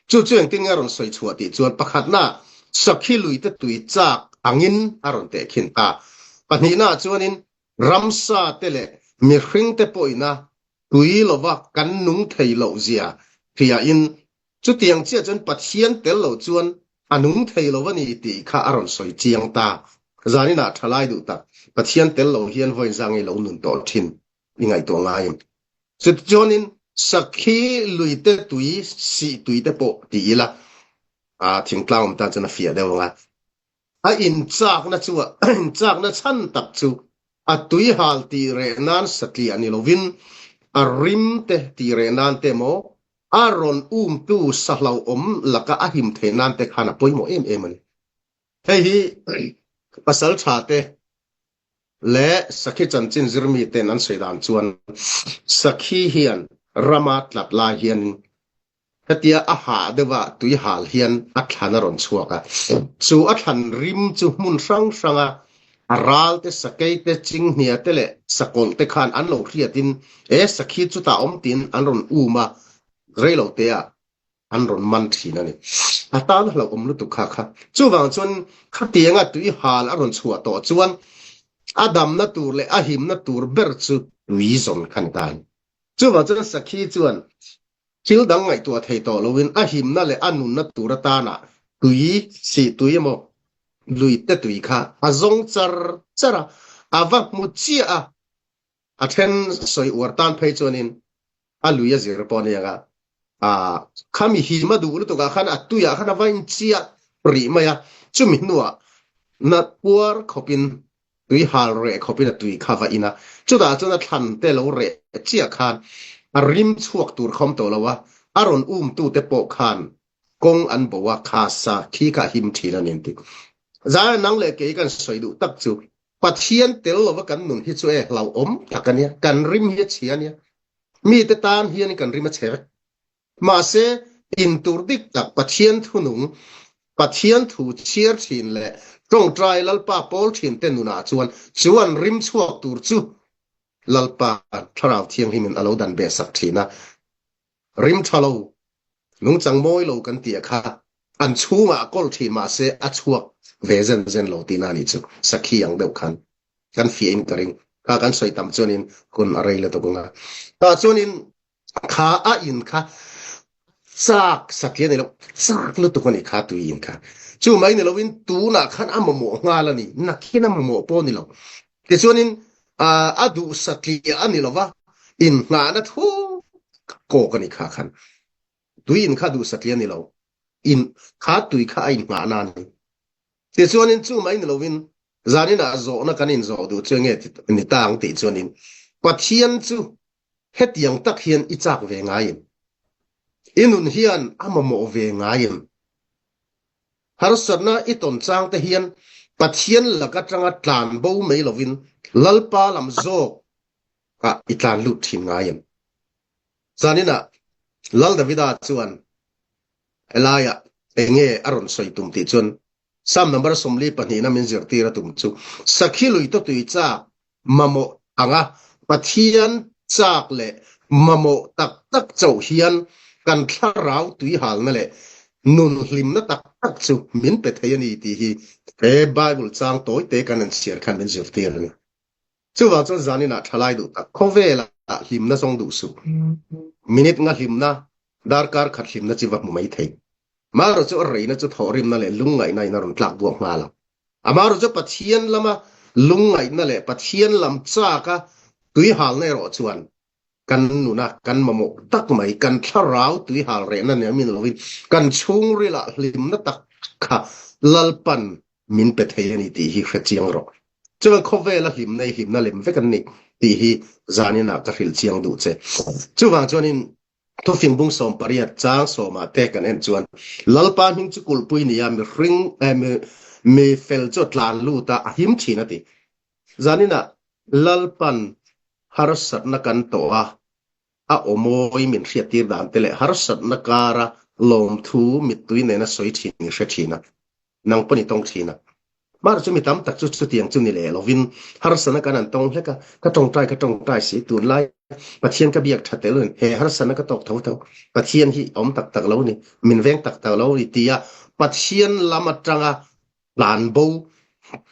Chu chu engtin nge a rawn sawi chhuah tih chuan pakhatna sakhi luite tui chak angin a rawn tehkhin ta. Pahnihnaah chuanin ramsa te leh mihring te pawhina tui lova kan nung thei loh zia hriain chutiang chiah chuan Pathian tel lo chuan a nung thei lo a ni tih kha a rawn sawi chiang ta. Zaninah thalai duh tak Pathian tel lo hian vawiin zangei lo nun tawh thin i ngaihtuah ngai em? Chutichuanin sakhi luite tui sih tui te pawh ti ila, a thingtlang awm tan chuan a fiah deuh ang a. A inchakna chu a inchakna chhan tak chu a tui hal tih reh nan satliah ni lovin a rim te tih reh nan te emaw a rawn umtu sahlauhawm laka a him theih nan te khan a pawimawh em em a ni. Hei hi pasal tha te leh sakhi chanchin zirmi ten an sawi dan chuan sakhi hian rama tlat lai hianin hetia a hah deuha tui hal hian a thlan a rawn chhuak a, chu a thlan rim chu hmun hrang hranga a ral te, sakei te, chinghnia te leh sakawlh te khan an lo hriatin e sakhi chutah awm tiin an rawn um a, reilo teah an rawn man thin a ni. A tan hlauhawm lutuk kha kha. Chuvang chuan khatianga tui hal a rawn chhuah tawh chuan a damna tur leh a himna tur ber chu tui zawn kha ni ta a ni. Chuvang chuan Sakhi chuan thil dang ngaihtuah thei tawh loin a himna leh a nunna tur atana tui sih tui emaw lui te tui kha a zawng char char a, a va hmu chiah a. A then sawi uar tan phei chuanin a lui a zir pawh a ni ang a, ah khami him a duh lutuk ah khan a tuiah khan a va inchiah rih mai a, chumi hnuah na puar khawpin tui hal reh khawpin a tui kha va in a, chutah chuan a thlan te lo reh chiah khan a rim chhuak tur kha awm tawh lo a, a rawn um tute pawh khan kawng an bo a, kha sa khi kha a him thin a ni an ti. Zai nang leh kei kan sawi duh tak chu Pathian tel lova kan nun hi chu e hlauhawm tak a nia, kan rim hi a chhia a nia. Mite tan hian kan rim a chhe vek. Mahse, in tur dik tak Pathian thunung, Pathian thu chhiar thin leh tawngtai Lalpa pawl thin te nunah chuan chu an rim chhuak tur chu Lalpa Thlarau Thianghlimin a lo dan beh sak thin a. Rim tha lo, nungchang mawi lo kan tih kha an chhungah a kawl thin mahse a chhuak ve zen zen lo tihna a nih chu. Sakhi ang deuh khan kan fiahin ka ring. Kha kan sawi tam chuanin hun a rei lutuk ang a. Tah chuanin kha a in kha chak sakhi a ni lo, chak lutuk a ni kha tui in kha. Chu mai ni loin tunah khan a mamawh nghal a ni, nakhin a mamawh pawh a ni lo. Tichuanin a duh satliah a ni lova, inngahna thu kawk a ni kha khan. Tui in kha duh satliah a ni lo, in kha tui kha a inngahna a ni. Tichuanin chu mai ni lovin zaninah zawhna kan inzawh duh chu enge ni ta ang tih chuanin Pathian chu hetiang tak hian i chak ve ngai em? I nun hian a mamawh ve ngai em? Harsatna i tawn chang te hian Pathian lak atanga tlan bo mai lovin Lalpa lam zawk ah i tlan lut thin ngai em? Zaninah Lal Davida chuan helaiah enge a rawn sawi tum tih chuan Psalm number 42 na min zirtir a tum chu Sakhi lui to tui chak mamawh anga Pathian chak leh mamawh tak tak chauh hian kan thlarau tuihalna leh nun hlimna tak tak chu min pe thei a ni tih hi he Bible chang tawi te kan han chhiar khan min zirtir a ni. Chuvang chuan zaninah thalai duh tak khawvelah. hlimna zawng duh suh. Minute nga hlimna, darkar khat hlimna chi va hmu mai thei. Amaherawh chu a reina chu thawhrimna leh lungngaihna in a rawn tlak buak nghal ang. Amaherawh chu Pathian lama lungngaihna leh Pathian lam chaka tuihalna erawh chuan kan nuna kan mamawh tak mai, kan thlarau tuihal rehna nen min lovin kan chhungrilah hlimna tak kha Lalpan min pe thei a ni tih hi hre chiang rawh. Chuan khawvela hlimna hi hlimna lem vek an ni tih hi zaninah ka hrilh chiang duh che. Chuvang chuanin Thufing bung 18 chang sawmah te kan en chuan Lalpa hming chu kulhpui nia mihring eh, mi, mi fel chu tlan lut a, a him thin a ti. Zaninah Lalpan harsatna kan tawh a, a awmawi min hriattir dan te leh harsatna kara lawmthu mittui nena sawi thin i hre thin a, nang pawn i tawng thin a. Mahse chu mi tam tak chu chutiang chu ni leh lovin harsatna kan an tawng hlek a, ka tawngtai ka tawngtai si tunlai Pathian ka biak tha tel he harsatna ka tawk tho tho, Pathian hi awm tak tak lo ni, min veng tak tak lo ni tia Pathian lam atanga tlanbo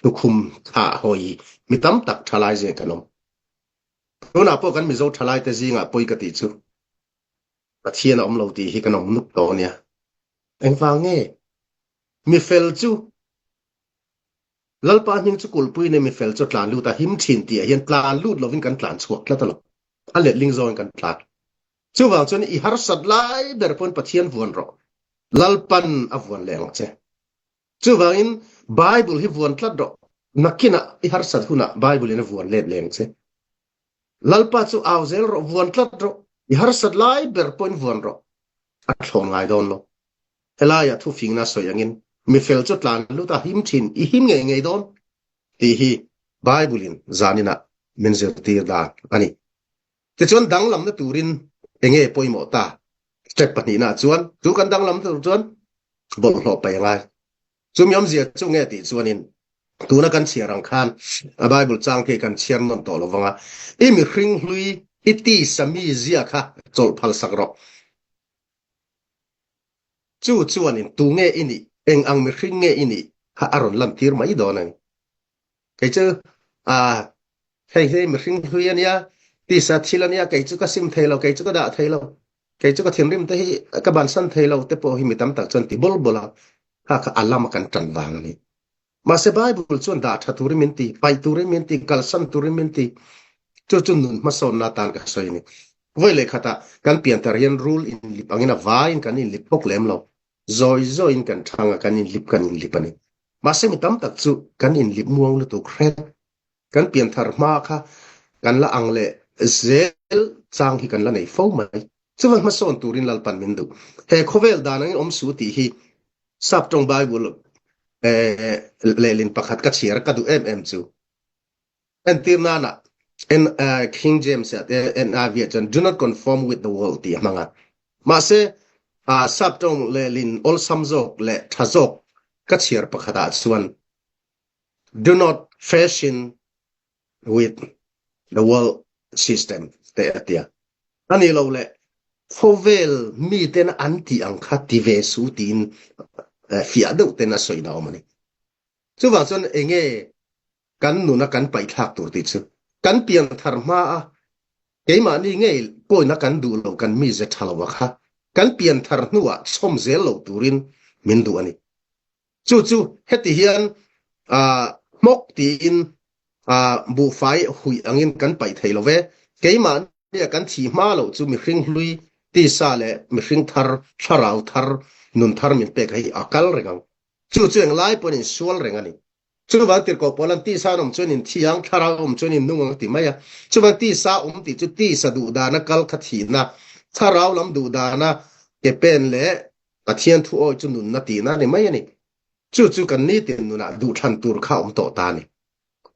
tukhum thah hawi mi tam tak thalai zing kan awm. Tunah pawh kan Mizo thalaite zingah pawi ka tih chu Pathian a awm lo tih hi kan awm nuk tawh a nia. Engvang nge? Mi fel chu Lalpa hming chu kulhpui nei mi fel chu tlan lut a him thin tih ah hian tlan lut lovin kan tlan chhuak tlat a lo. A letling zawngin kan tlan. Chuvang chuan i harsat lai ber pawn Pathian vuan rawh. Lalpan a vuan leh ang che. Chuvangin Bible hi vuan tlat rawh. Nakinah i harsat hunah Bible in a vuan let leng che. Lalpa chu au zel rawh, vuan tlat rawh. I harsat lai ber pawhin vuan rawh. A thlawn ngai dawn lo. Helaiah thufingna sawi angin mi fel chu tlan lut a him thin, i him ngei ngei dawn tih hi Bible in zaninah min zirtir dan a ni. Tichuan danglamna turin enge pawimawh ta? Step pahnihna chuan chu kan danglam tur chuan bawlhhlawh paih a ngai. Chumi awmzia chu nge tih chuanin tuna kan chhiar ang khan a Bible chang khi kan chhiar nawn tawh lovang a, i mihring hlui i tisa mi zia kha chawlh phal sak rawh. Chu chuanin tu nge i nih, eng ang mihring nge i nih kha a rawn lantir mai dawn a ni. Kei chu ah hei hi mihring hlui a nia, tisa thil a nia, kei chu ka sim thei lo, kei chu ka dah thei lo, kei chu ka thinrim te hi ka bansan thei lo te pawh hi mi tam tak chuan ti bawl bawl a, kha kha a lama kan tan vang a ni. Mahse Bible chuan dah tha turin min ti, paih turin min ti, kalsan turin min ti. Chu chu nun hmasawnna atan ka sawi a ni. Vawi leh khatah kan pianthar hian rul inlip angin a vaiin kan inlip bawk lem lo. Zawi zawiin kan thang a, kan inlip kan inlip a ni. Mahse mi tam tak chu kan inlip muang lutuk hret. Kan pianthar hma kha kan la ang leh zel chang hi kan la nei fo mai. Chuvan hmasawn turin Lalpan min duh. He khawvel dan angin awm su tih hi Saptawng Bible lehlin pakhat ka chhiar ka duh em em chu. Entir nana King James ah te NIV ah chuan do not conform with the world tih a hmang a. Mahse Saptawng lehlin awlsam zawk leh tha zawk ka chhiar pakhat ah chuan do not fashion with the world system te a tia. A ni lo le khawvel miten an tih ang kha ti ve su tiin fiah deuh ten a sawi na awm a ni. Chuvang chuan enge kan nuna kan paihthlak tur tih chu kan pian thar hma a keimahni ngei pawina kan duh lo kan mize tha lo a kha kan pian thar hnuah chhawm zel lo turin min duh a ni. Chu chu heti hian hmawk tiin buhfai huih angin kan paih thei lo ve. Keimahnia kan thih hma loh chu mihring hlui tisa leh mihring thar, thlarau thar, nun thar min pek hi a kal reng ang. Chu chu englai pawhin insual reng a ni. Chuvang tirhkoh pawl an tisa an awm chuan in thi ang, thlarau awm chuan in nung ang a ti mai a. Chuvang tisa awm tih chu tisa duhdana kal kha thihna, thlarau lam duhdana ke pen leh Pathian thu awi chu nunna tihna a ni mai a ni. Chu chu kan nitin nunah duhthlan tur kha awm tawh ta a ni.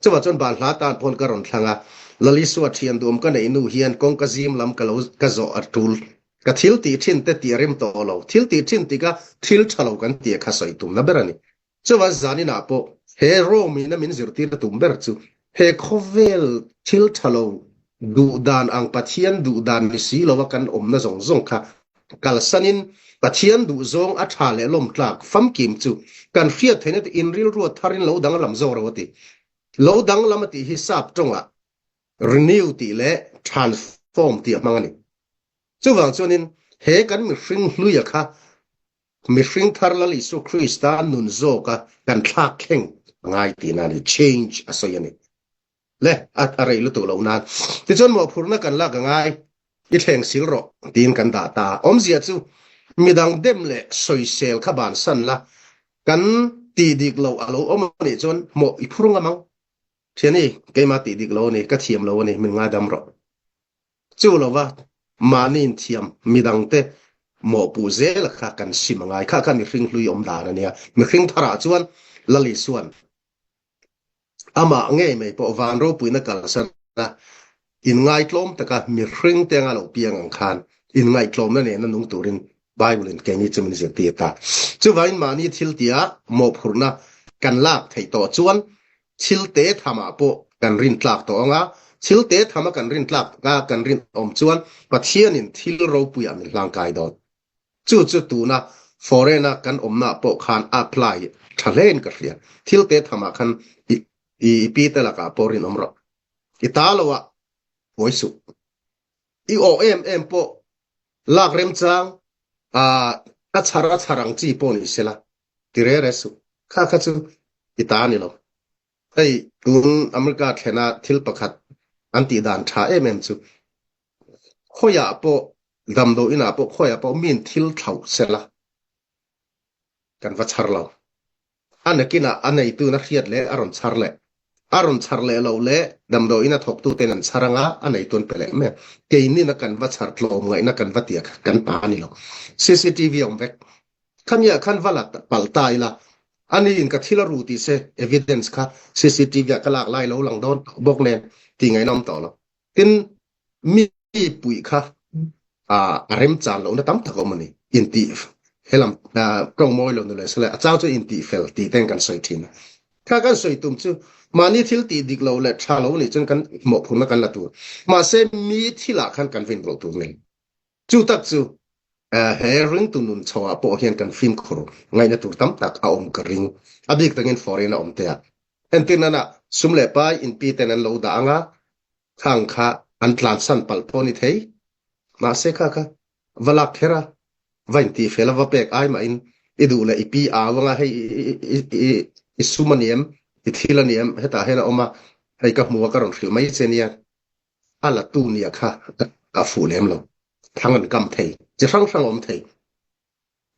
Chuvah chuan Balhla tan pawn ka rawn thlang a, Lalisua thian duhawm ka neih nu hian kawngka zim lam ka lo ka zawh a tul. Ka thil tih thin te tih a rem tawh lo. Thil tih thin tika thil tha lo kan tih kha sawi tumna ber a ni. Chuvan zaninah pawh he Rome in a min zirtir tum ber chu he khawvel thil tha lo duhdan ang Pathian duhdan ni si lova kan awmna zawng zawng kha kalsanin Pathian duhzawng a tha leh lawmtlak famkim chu kan hriat theihna te in rilru tharin lo danglam zawk ro a ti. Lo danglam a tih hi sap tawngah renew tih leh transform. Form tih a hmang a ni. Chuvang chuanin he kan mihring hluia kha mihring thar Lal Isua Krista nun zawka kan thlak thleng a ngai tihna a ni, change a sawi a ni. Le, a a rei lutuk loh nan. Tichuan mawhphurhna kan lak a ngai, i thleng sil rawh tiin kan dah ta. Awmzia chu midang dem leh sawisel kha bansan la, kan tih dik loh a lo awm a nih chuan mawh i phur ngam ang. Thiani, keimah tih dik lo a ni, ka thiam lo a ni, min ngaidam rawh. Chu lova mahni inthiam midangte mawhpuh zel kha kan sim a ngai. Kha kha mihring hlui awm dan a nia. Mihring tharah chuan Lal Isua'n amah ngei mai pawh van ropuina kalsan a, inngaitlawm taka mihring te anga lo piang ang khan inngaihtlawmna nena nung turin Bible-in keini chu min zirtir ta. Chuvangin mahni thil tia mawhphurhna kan lak theih tawh chuan thil te thamah pawh kan rin tlak tawh ang a, thil te thama kan rin tlak a kan rinawm chuan Pathianin thil ropuiah min hlangkai dawn. Chu chu tuna foreign-a kan awmnaah pawh khan a apply tha hlein ka hria. Thil te thamah khan i i pi te lakah pawh rinawm rawh. I ta loah buai suh. I awh em em pawh lak remchang a chhar a chhar ang chi pawh ni sela ti re re suh. Kha kha chu i ta a ni lo. Hei tun America thlena thil pakhat an tih dan tha em em chu khawiah pawh damdawi inah pawh khawiah pawh miin thil thlauh sela kan va chhar lo. A nakinah a neitun a hriat leh a rawn chhar leh. A rawn chhar leh loh leh damdawiin a thawktuten an chhar anga a neitun pe leh mai a. Keinin a kan va chhar tlawm ngaihna kan va tia kha kan ta a ni lo. CCTV a awm vek. Khamiah khan va la palh ta ila aniin ka thil a ru tih se evidence kha CCTV ah ka lak lai lo lang dawn tawh bawk nen tih ngaihna awm tawh lo. Tin, mi puih kha a remchan lohna tam tak a awm a ni. Intih helam tawng mawi lo nule sele a chang chu intih fel tih ten kan sawi thin a. Kha kan sawi tum chu mahni thil tih dik lo leh tha lo nih chuan kan mawhphurhna kan la tur. Mahse mi thilah khan kan rinrawlh tur nei. Chu tak chu he ringtu nun chhoah pawh hian kan fimkhur ngaihna tur tam tak a awm ka ring. A bik takin foreign a awm te a. Entir nana sum leh pai inpi ten an lo dah anga khang kha an tlansan palh pawh a ni thei. Mahse kha kha va lak kher a, va intih fel a va pek ai mahin i duh leh i pi au anga hei i sum a ni em, i thil a ni em, hetah hian a awm a, hei ka hmu a ka rawn hrilh mai che nia. A la tu nia kha a fuh lem lo. Thlang an kam thei, chi hrang hrang a awm thei.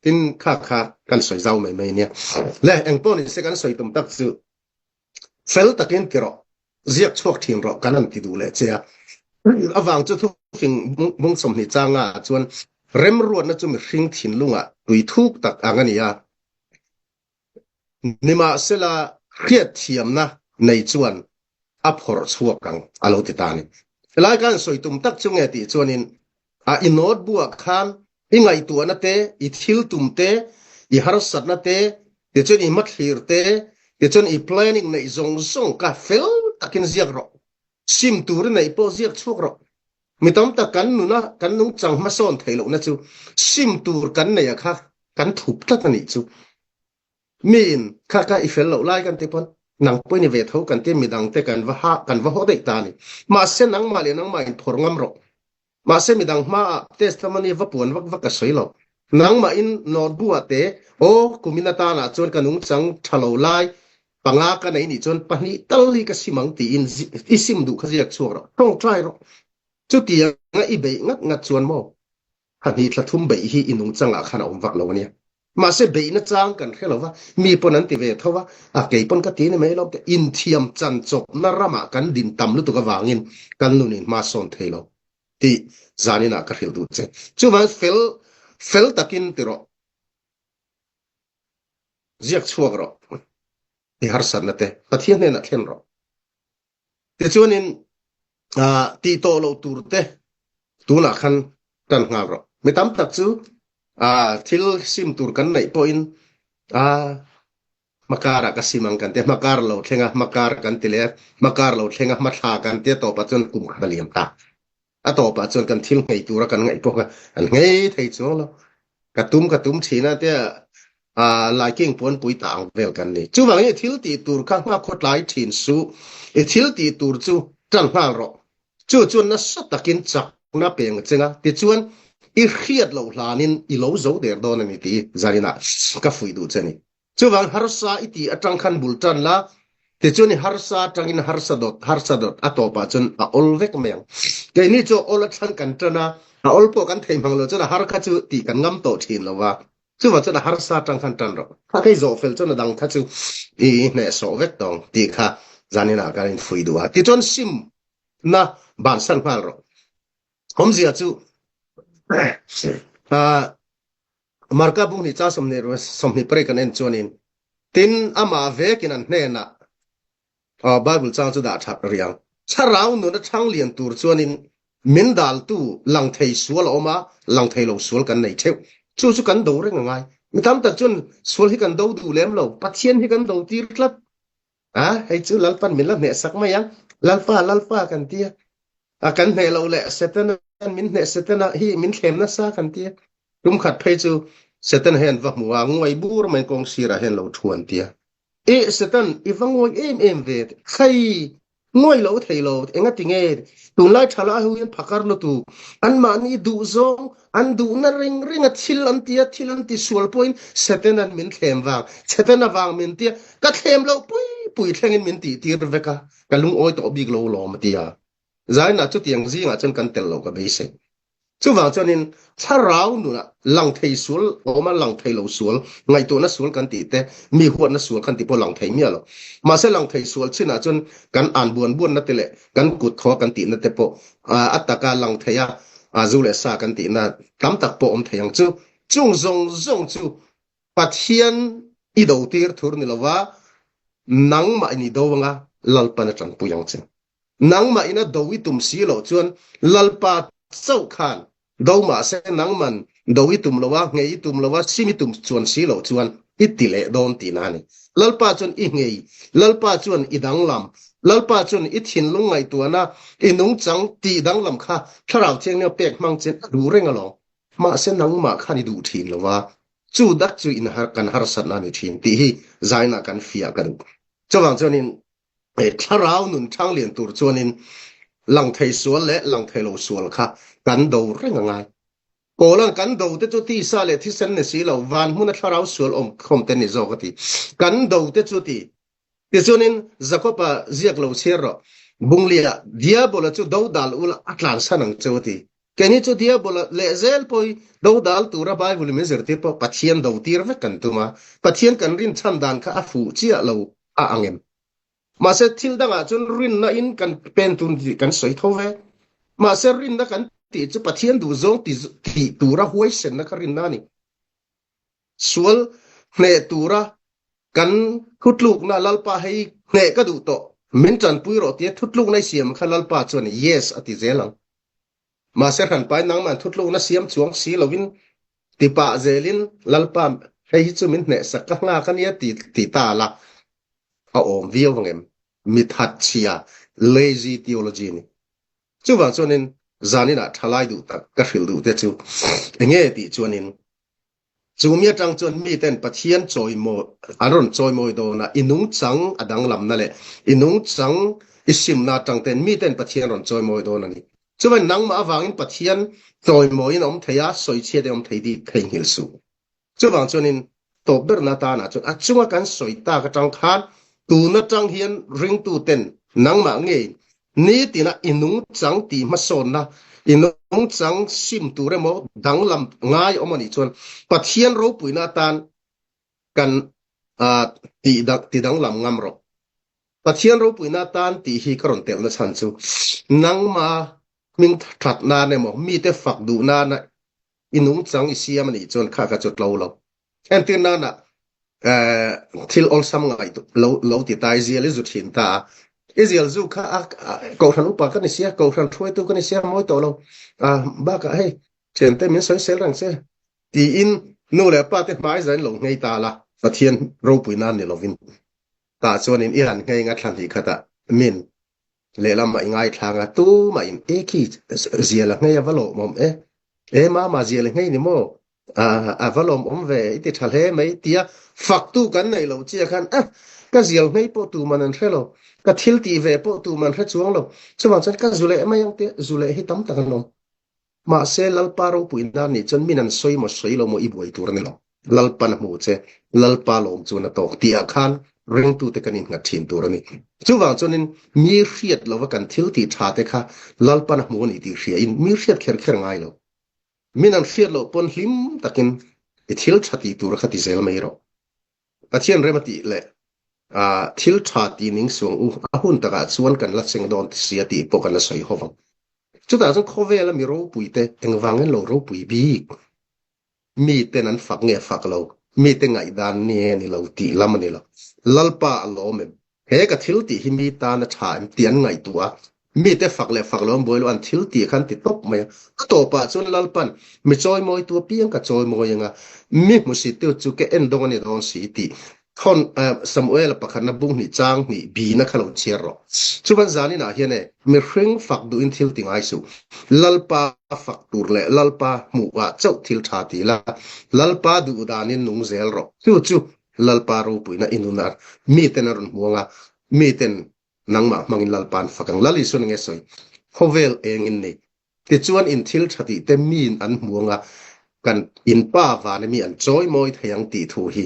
Tin kha kha kan sawi zau mai mai nia. Le engpawh ni se kan sawi tum tak chu fel takin ti rawh, ziak chhuak thin rawh kan han ti duh leh che a. Avang chu thufing bung 20 changa chuan remruatna chu mihring thinlungah tui thuk tak ang a ni a. Nimahsela hriatthiamna nei chuan a phawrh chhuak ang a lo ti ta a ni. Helai khan sawi tum tak chu nge tih chuanin a i notebook ah khan i ngaihtuahna te, i thil tum te, i harsatna te, tichuan i hmathlir te, tichuan i planning neih zawng zawng kha fel takin ziak rawh. Sim tur i neih pawh ziak chhuak rawh. Mi tam tak kan nuna kan nungchang hmasawn theih lohna chu sim tur kan neih a kha kan thup tlat a nih chu. Miin kha kha i fel loh lai kan ti pawn nang pawh i ni ve tho kan ti midang te kan va ha kan va haw daih ta a ni. Mahse nangmah leh nangmah in phawrh ngam rawh. Mahse midang hmaah testimony va puan vak vak ka sawi lo. Nangmah in notebook ah te aw kumin atanah chuan ka nungchang tha lo lai panga ka nei nih chuan pahnih tal hi ka sim ang tiin i sim duh kha ziak chhuak rawh, tawngtai rawh. Chutianga i beih ngat ngat chuan maw thahnih thla thum beih hi i nungchangah khan a awm vak lo a nia. Mahse beihna chang kan hre lo va, mi pawn an ti ve tho va, a kei pawn ka ti ni mai lo te, inthiam chan chawpna ramah kan din tam lutuk avangin kan nun in hma sawn thei lo tih zaninah ka hrilh duh che. Chuvang fel fel takin ti rawh. Ziak chhuak rawh i harsatna te Pathian hnenah thlen rawh. Tichuanin tih tawh loh tur te tunah khan tan nghal rawh. Mi tam tak chu thil sim tur kan neih pawhin hmakar ah ka sim ang kan ti a, hmakar lo thleng a, hmakar kan ti leh a, hmakar lo thleng a, hmathla kan ti a tawpah chuan kum khat a liam ta. A tawpah chuan kan thil nghei tura kan ngaih pawh kha an nghei thei chuang lo. Ka tum ka tum thin a tia laiking puanpui ta ang vel kan ni. Chuvangin i thil tih tur kha nghakhaw tlai thin suh. I thil tih tur chu tan nghal rawh. Chu chuan nasa takin chak. Na peng chenga tichuan i hriat loh hlanin i lo zo der dawn a ni tih zaninah ka fuih duh che ni. Chuvang harsa i tih atang khan bul tan la, tichuan i harsa atangin harsa dawt harsa dawt a tawpah chuan a awl vek mai ang. Keini chu awl atang kan tan a, a awl pawh kan thei hmang lo chuan a har kha chu tih kan ngam tawh thin lo va, chuvang chuan a harsa atang khan tan rawh. Kha kei zawh fel chuan a dang kha chu i hnehsawh vek tawng tih kha zaninah kan infuih duh a. Tichuan sim na bansan nghal rawh. Awmzia chu Marka bung hnih cha 28 kan en chuanin tin amah vekin an hnenah Bible chang chu dah that riang. Thlarau nun a thang lian tur chuanin min daltu lang thei sual a awm a, lang thei lo sual kan nei theuh. Chu chu kan do reng a ngai. Mi tam tak chuan sual hi kan do duh lem lo, Pathian hi kan do tir tlat. A, hei chu Lalpan min la hneh sak mai ang. Lalpa, Lalpa kan ti a. A kan hneh loh leh Setana min hneh Setana hi min thlem nasa kan ti a. Tum khat phei chu Setana hian va hmu a, nguai bur mai kawng sirah hian lo thu an ti a. E Setan, i va nguai em em ve. Khai, nguai lo thei lo, engati nge? Tunlai thala ho hian phakar lutuk, anmahni duhzawng An duhna ring ringa thil an ti a, thil an ti sual pawhin Setanan min thlem vang, Setana vang min ti a, ka thlem loh pui pui thlengin min tih tir vek a, ka lungawi tawh bik lo lawm a ti a. Zainah chutiang zingah chuan kan tel loh ka beisei. Chuvang chuanin thlarau nunah lang thei sual awm a, lang thei lo sual, ngaihtuahna sual kan tih te, mi huatna sual kan tih pawh lang thei miah lo. Mahse lang thei sual chinah chuan kan an buan buanna te leh kan kut thaw kan tihna te pawh a taka lang thei a, zu leh sa kan tihna tam tak pawh awm thei ang chu. Chung zawng zawng chu Pathian i do tir thur ni lova, nangmah in i do anga Lalpan a tanpui ang che. Nangmah in a do i tum si loh chuan Lalpa chauh khan Do mahse nangman do i tum lo a, nghei i tum lo a, sim i tum chuan si loh chuan i ti leh dawn tihna a ni. Lalpa chuan i nghei, Lalpa chuan i danglam, Lalpa chuan i thinlung ngaihtuahna, i nungchang tih danglam kha Thlarau Thianghlim a pek hmang chin a duh reng alawm. Mahse nangmah khan i duh thin lo a, chu dak chu in kan harsatna a ni thin tih hi zainah kan fiah ka duh. Chuvang chuanin Thlarau nun thanglian tur chuanin lang thei sual leh lang thei lo sual kha kan do reng a ngai. Kawlan kan do te chu tisa leh thisen ni si lo, van hmuna thlarau sual awm khawm te ni zawk a ti. Kan do te chu ti. Tichuanin Jakob-a ziak lo chhiar rawh, Bunglia, Diabola chu do dal ula a tlansan ang cheu a ti. Keini chu Diabola lehzel pawh hi do dal tura Bible in min zirtir pawh Pathian do tir vek kan tum a, Pathian kan rinchhan dan kha a fuh chiah lo a ang em? Mahse thil dangah chuan rinna in kan pen tun tih kan sawi tho ve. Mahse rinna kan tih chu Pathian duhzawng tih tura huaisenna kha rinna a ni. Sual hneh tura kan thutlukna Lalpa hei hneh ka duh tawh, min tanpui rawh tia thutlukna i siam kha Lalpa chuan yes a ti zel ang. Mahse hranpai nangman thutlukna siam chuang si lovin ti pah zelin Lalpa hei hi chu min hnehsak ka nghak a nia ti ti ta la a awm viau ang em? Mi thatchhia, lazy theology a ni. Chuvang chuanin zaninah thalai duh tak ka hrilh duh te chu enge tih chuanin Chumi atang chuan miten Pathian chawimawi an rawn chawimawi dawn a, i nungchang a danglamna leh i nungchang i simna atang ten miten Pathian rawn chawimawi dawn a ni. Chuvan nangmah avangin Pathian chawimawiin a awm thei a, sawichhiat a awm thei tih theihnghilh suh. Chuvang chuanin tawp berna atanah chuan a chunga kan sawi tak atang khan tun atang hian ringtuten nangmah ngei Nitina i nungchang tih hmasawnna, i nungchang sim tur emaw danglam ngai awm a nih chuan Pathian ropuina atan kan ti danglam ngam rawh. Pathian ropuina atan tih hi ka rawn telhna chhan chu nangma hming that nan emaw mite fak duh nana i nungchang i siam a nih chuan kha kha chu tlo lo. Entir nana thil awlsam ngai lo lo ti ta i zial i zu thin ta a. I zial zu kha a kohhran upa ka ni sia, kohhran hruaitu ka ni sia mawi tawh lo. Bakah hei thiante min sawisel reng che tiin nu leh pa te hmai zain lo nghei ta la, Pathian ropui nan ni lovin. Tah chuanin i han nghei nga thla hnih khatah min Lehlamah i ngaithlang a, tumah in e khi zial a nghei a va lawmawm e, e mama zial i nghei ni maw, a va lawmawm ve i ti tha hle mai tia faktu kan neih loh chiah khan eh ka zial nghei pawh tuman an hre lo, ka thil tih ve pawh tuman hre chuang lo, chuvang chuan ka zu leh mai ang tia zu leh hi tam tak an awm. Mahse, Lalpa ropui nan nih chuan min an sawi maw sawi lo maw i buai tur a ni lo. Lalpan a hmu che, Lalpa lawm chuan a tawk tih ah khan ringtute kan innghat thin tur a ni. Chuvang chuanin mi hriat lova kan thil tih tha te kha Lalpan a hmu a ni tih hria in mi hriat kher kher ngai lo. Min an hriat loh pawn hlim takin i thil tha tih tur kha ti zel mai rawh. Pathian rem a tih leh thil tha ti ning suang u, a hun takah chuan kan la cheng dawn ti sia tih pawh kan la sawi ho vang. Chutah chuan khawvela mi ropui te engvangin lo ropui bik? Miten an fak nge fak lo, mite ngaihdan nge ni lo tih lam a ni lo. Lalpa a lawm em? He ka thil tih hi mi tan a tha em tih an ngaihtuah a, mite fak leh fak lo an buai lo, an thil tih kha an ti tawp mai a. A tawpah chuan Lalpan, Mi chawimawitu apiang ka chawimawi ang a, mi hmusittu chu ka en dawng a ni dawn si tih thawn Samuela pakhatna bung hnih chang hnih bina kha lo chhiar rawh. Chuvan zaninah hian e, mihring fak duhin thil ti ngai suh. Lalpa fak tur leh Lalpa hmuhah chauh thil tha ti la, Lalpa duh danin nung zel rawh. Chu chu Lalpa ropuina i nun a, miten a rawn hmu ang a, miten nangmah hmangin Lalpa an fak ang. Lal Isuan enge sawi? Khawvel eng in nei. Tichuan in thil tha tih te miin an hmu ang a, kan in pa vana mi an chawi mawi thei ang tih thu hi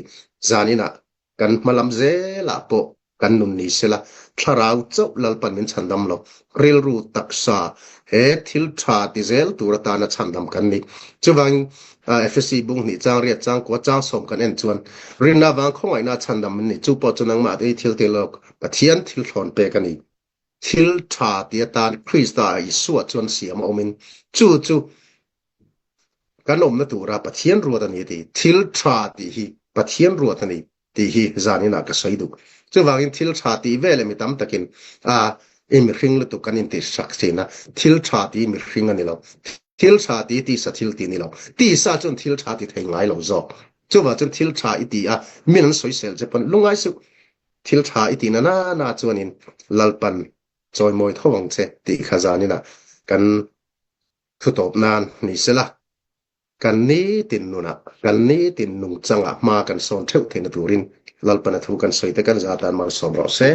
zaninah kan hma lam zelah pawh kan nun ni sela, thlarau chauh Lalpan min chhandam lo, rilru taksa he thil tha ti zel tur atana chhandam kan ni. Chuvangin Efesi bung hnih chang riat chang kua chang sawm kan en chuan rinna vang khawngaihna chhandam an ni. Chu pawh chu nangmah te hi thil ti lawk Pathian thil thlawn pek a ni. Thil tha ti atan Krista Isua chuan siam a awmin chu chu kan awmna tura Pathian ruat a ni tih thil tha tih hi Pathian ruat a ni tih hi zaninah ka sawi duh. Chuvangin thil tha tih veleh mi tam takin a i mihring lutuk kan intih sak thin a, thil tha tih mihring a ni lo. Thil tha tih tisa thil tih a ni lo. Tisa chuan thil tha ti thei ngai lo zawk. Chuvang chuan thil tha i ti a, min an sawisel che pawn lungngai suh. Thil tha i ti na na na chuanin Lalpan chawimawi tho ang che tih kha zaninah kan thutawp nan ni sela. Kan nitin nunah, kan nitin nungchangah hma kan sawn theuh theihna turin Lalpana thu kan sawi te kan zah tan malsawm rawh se.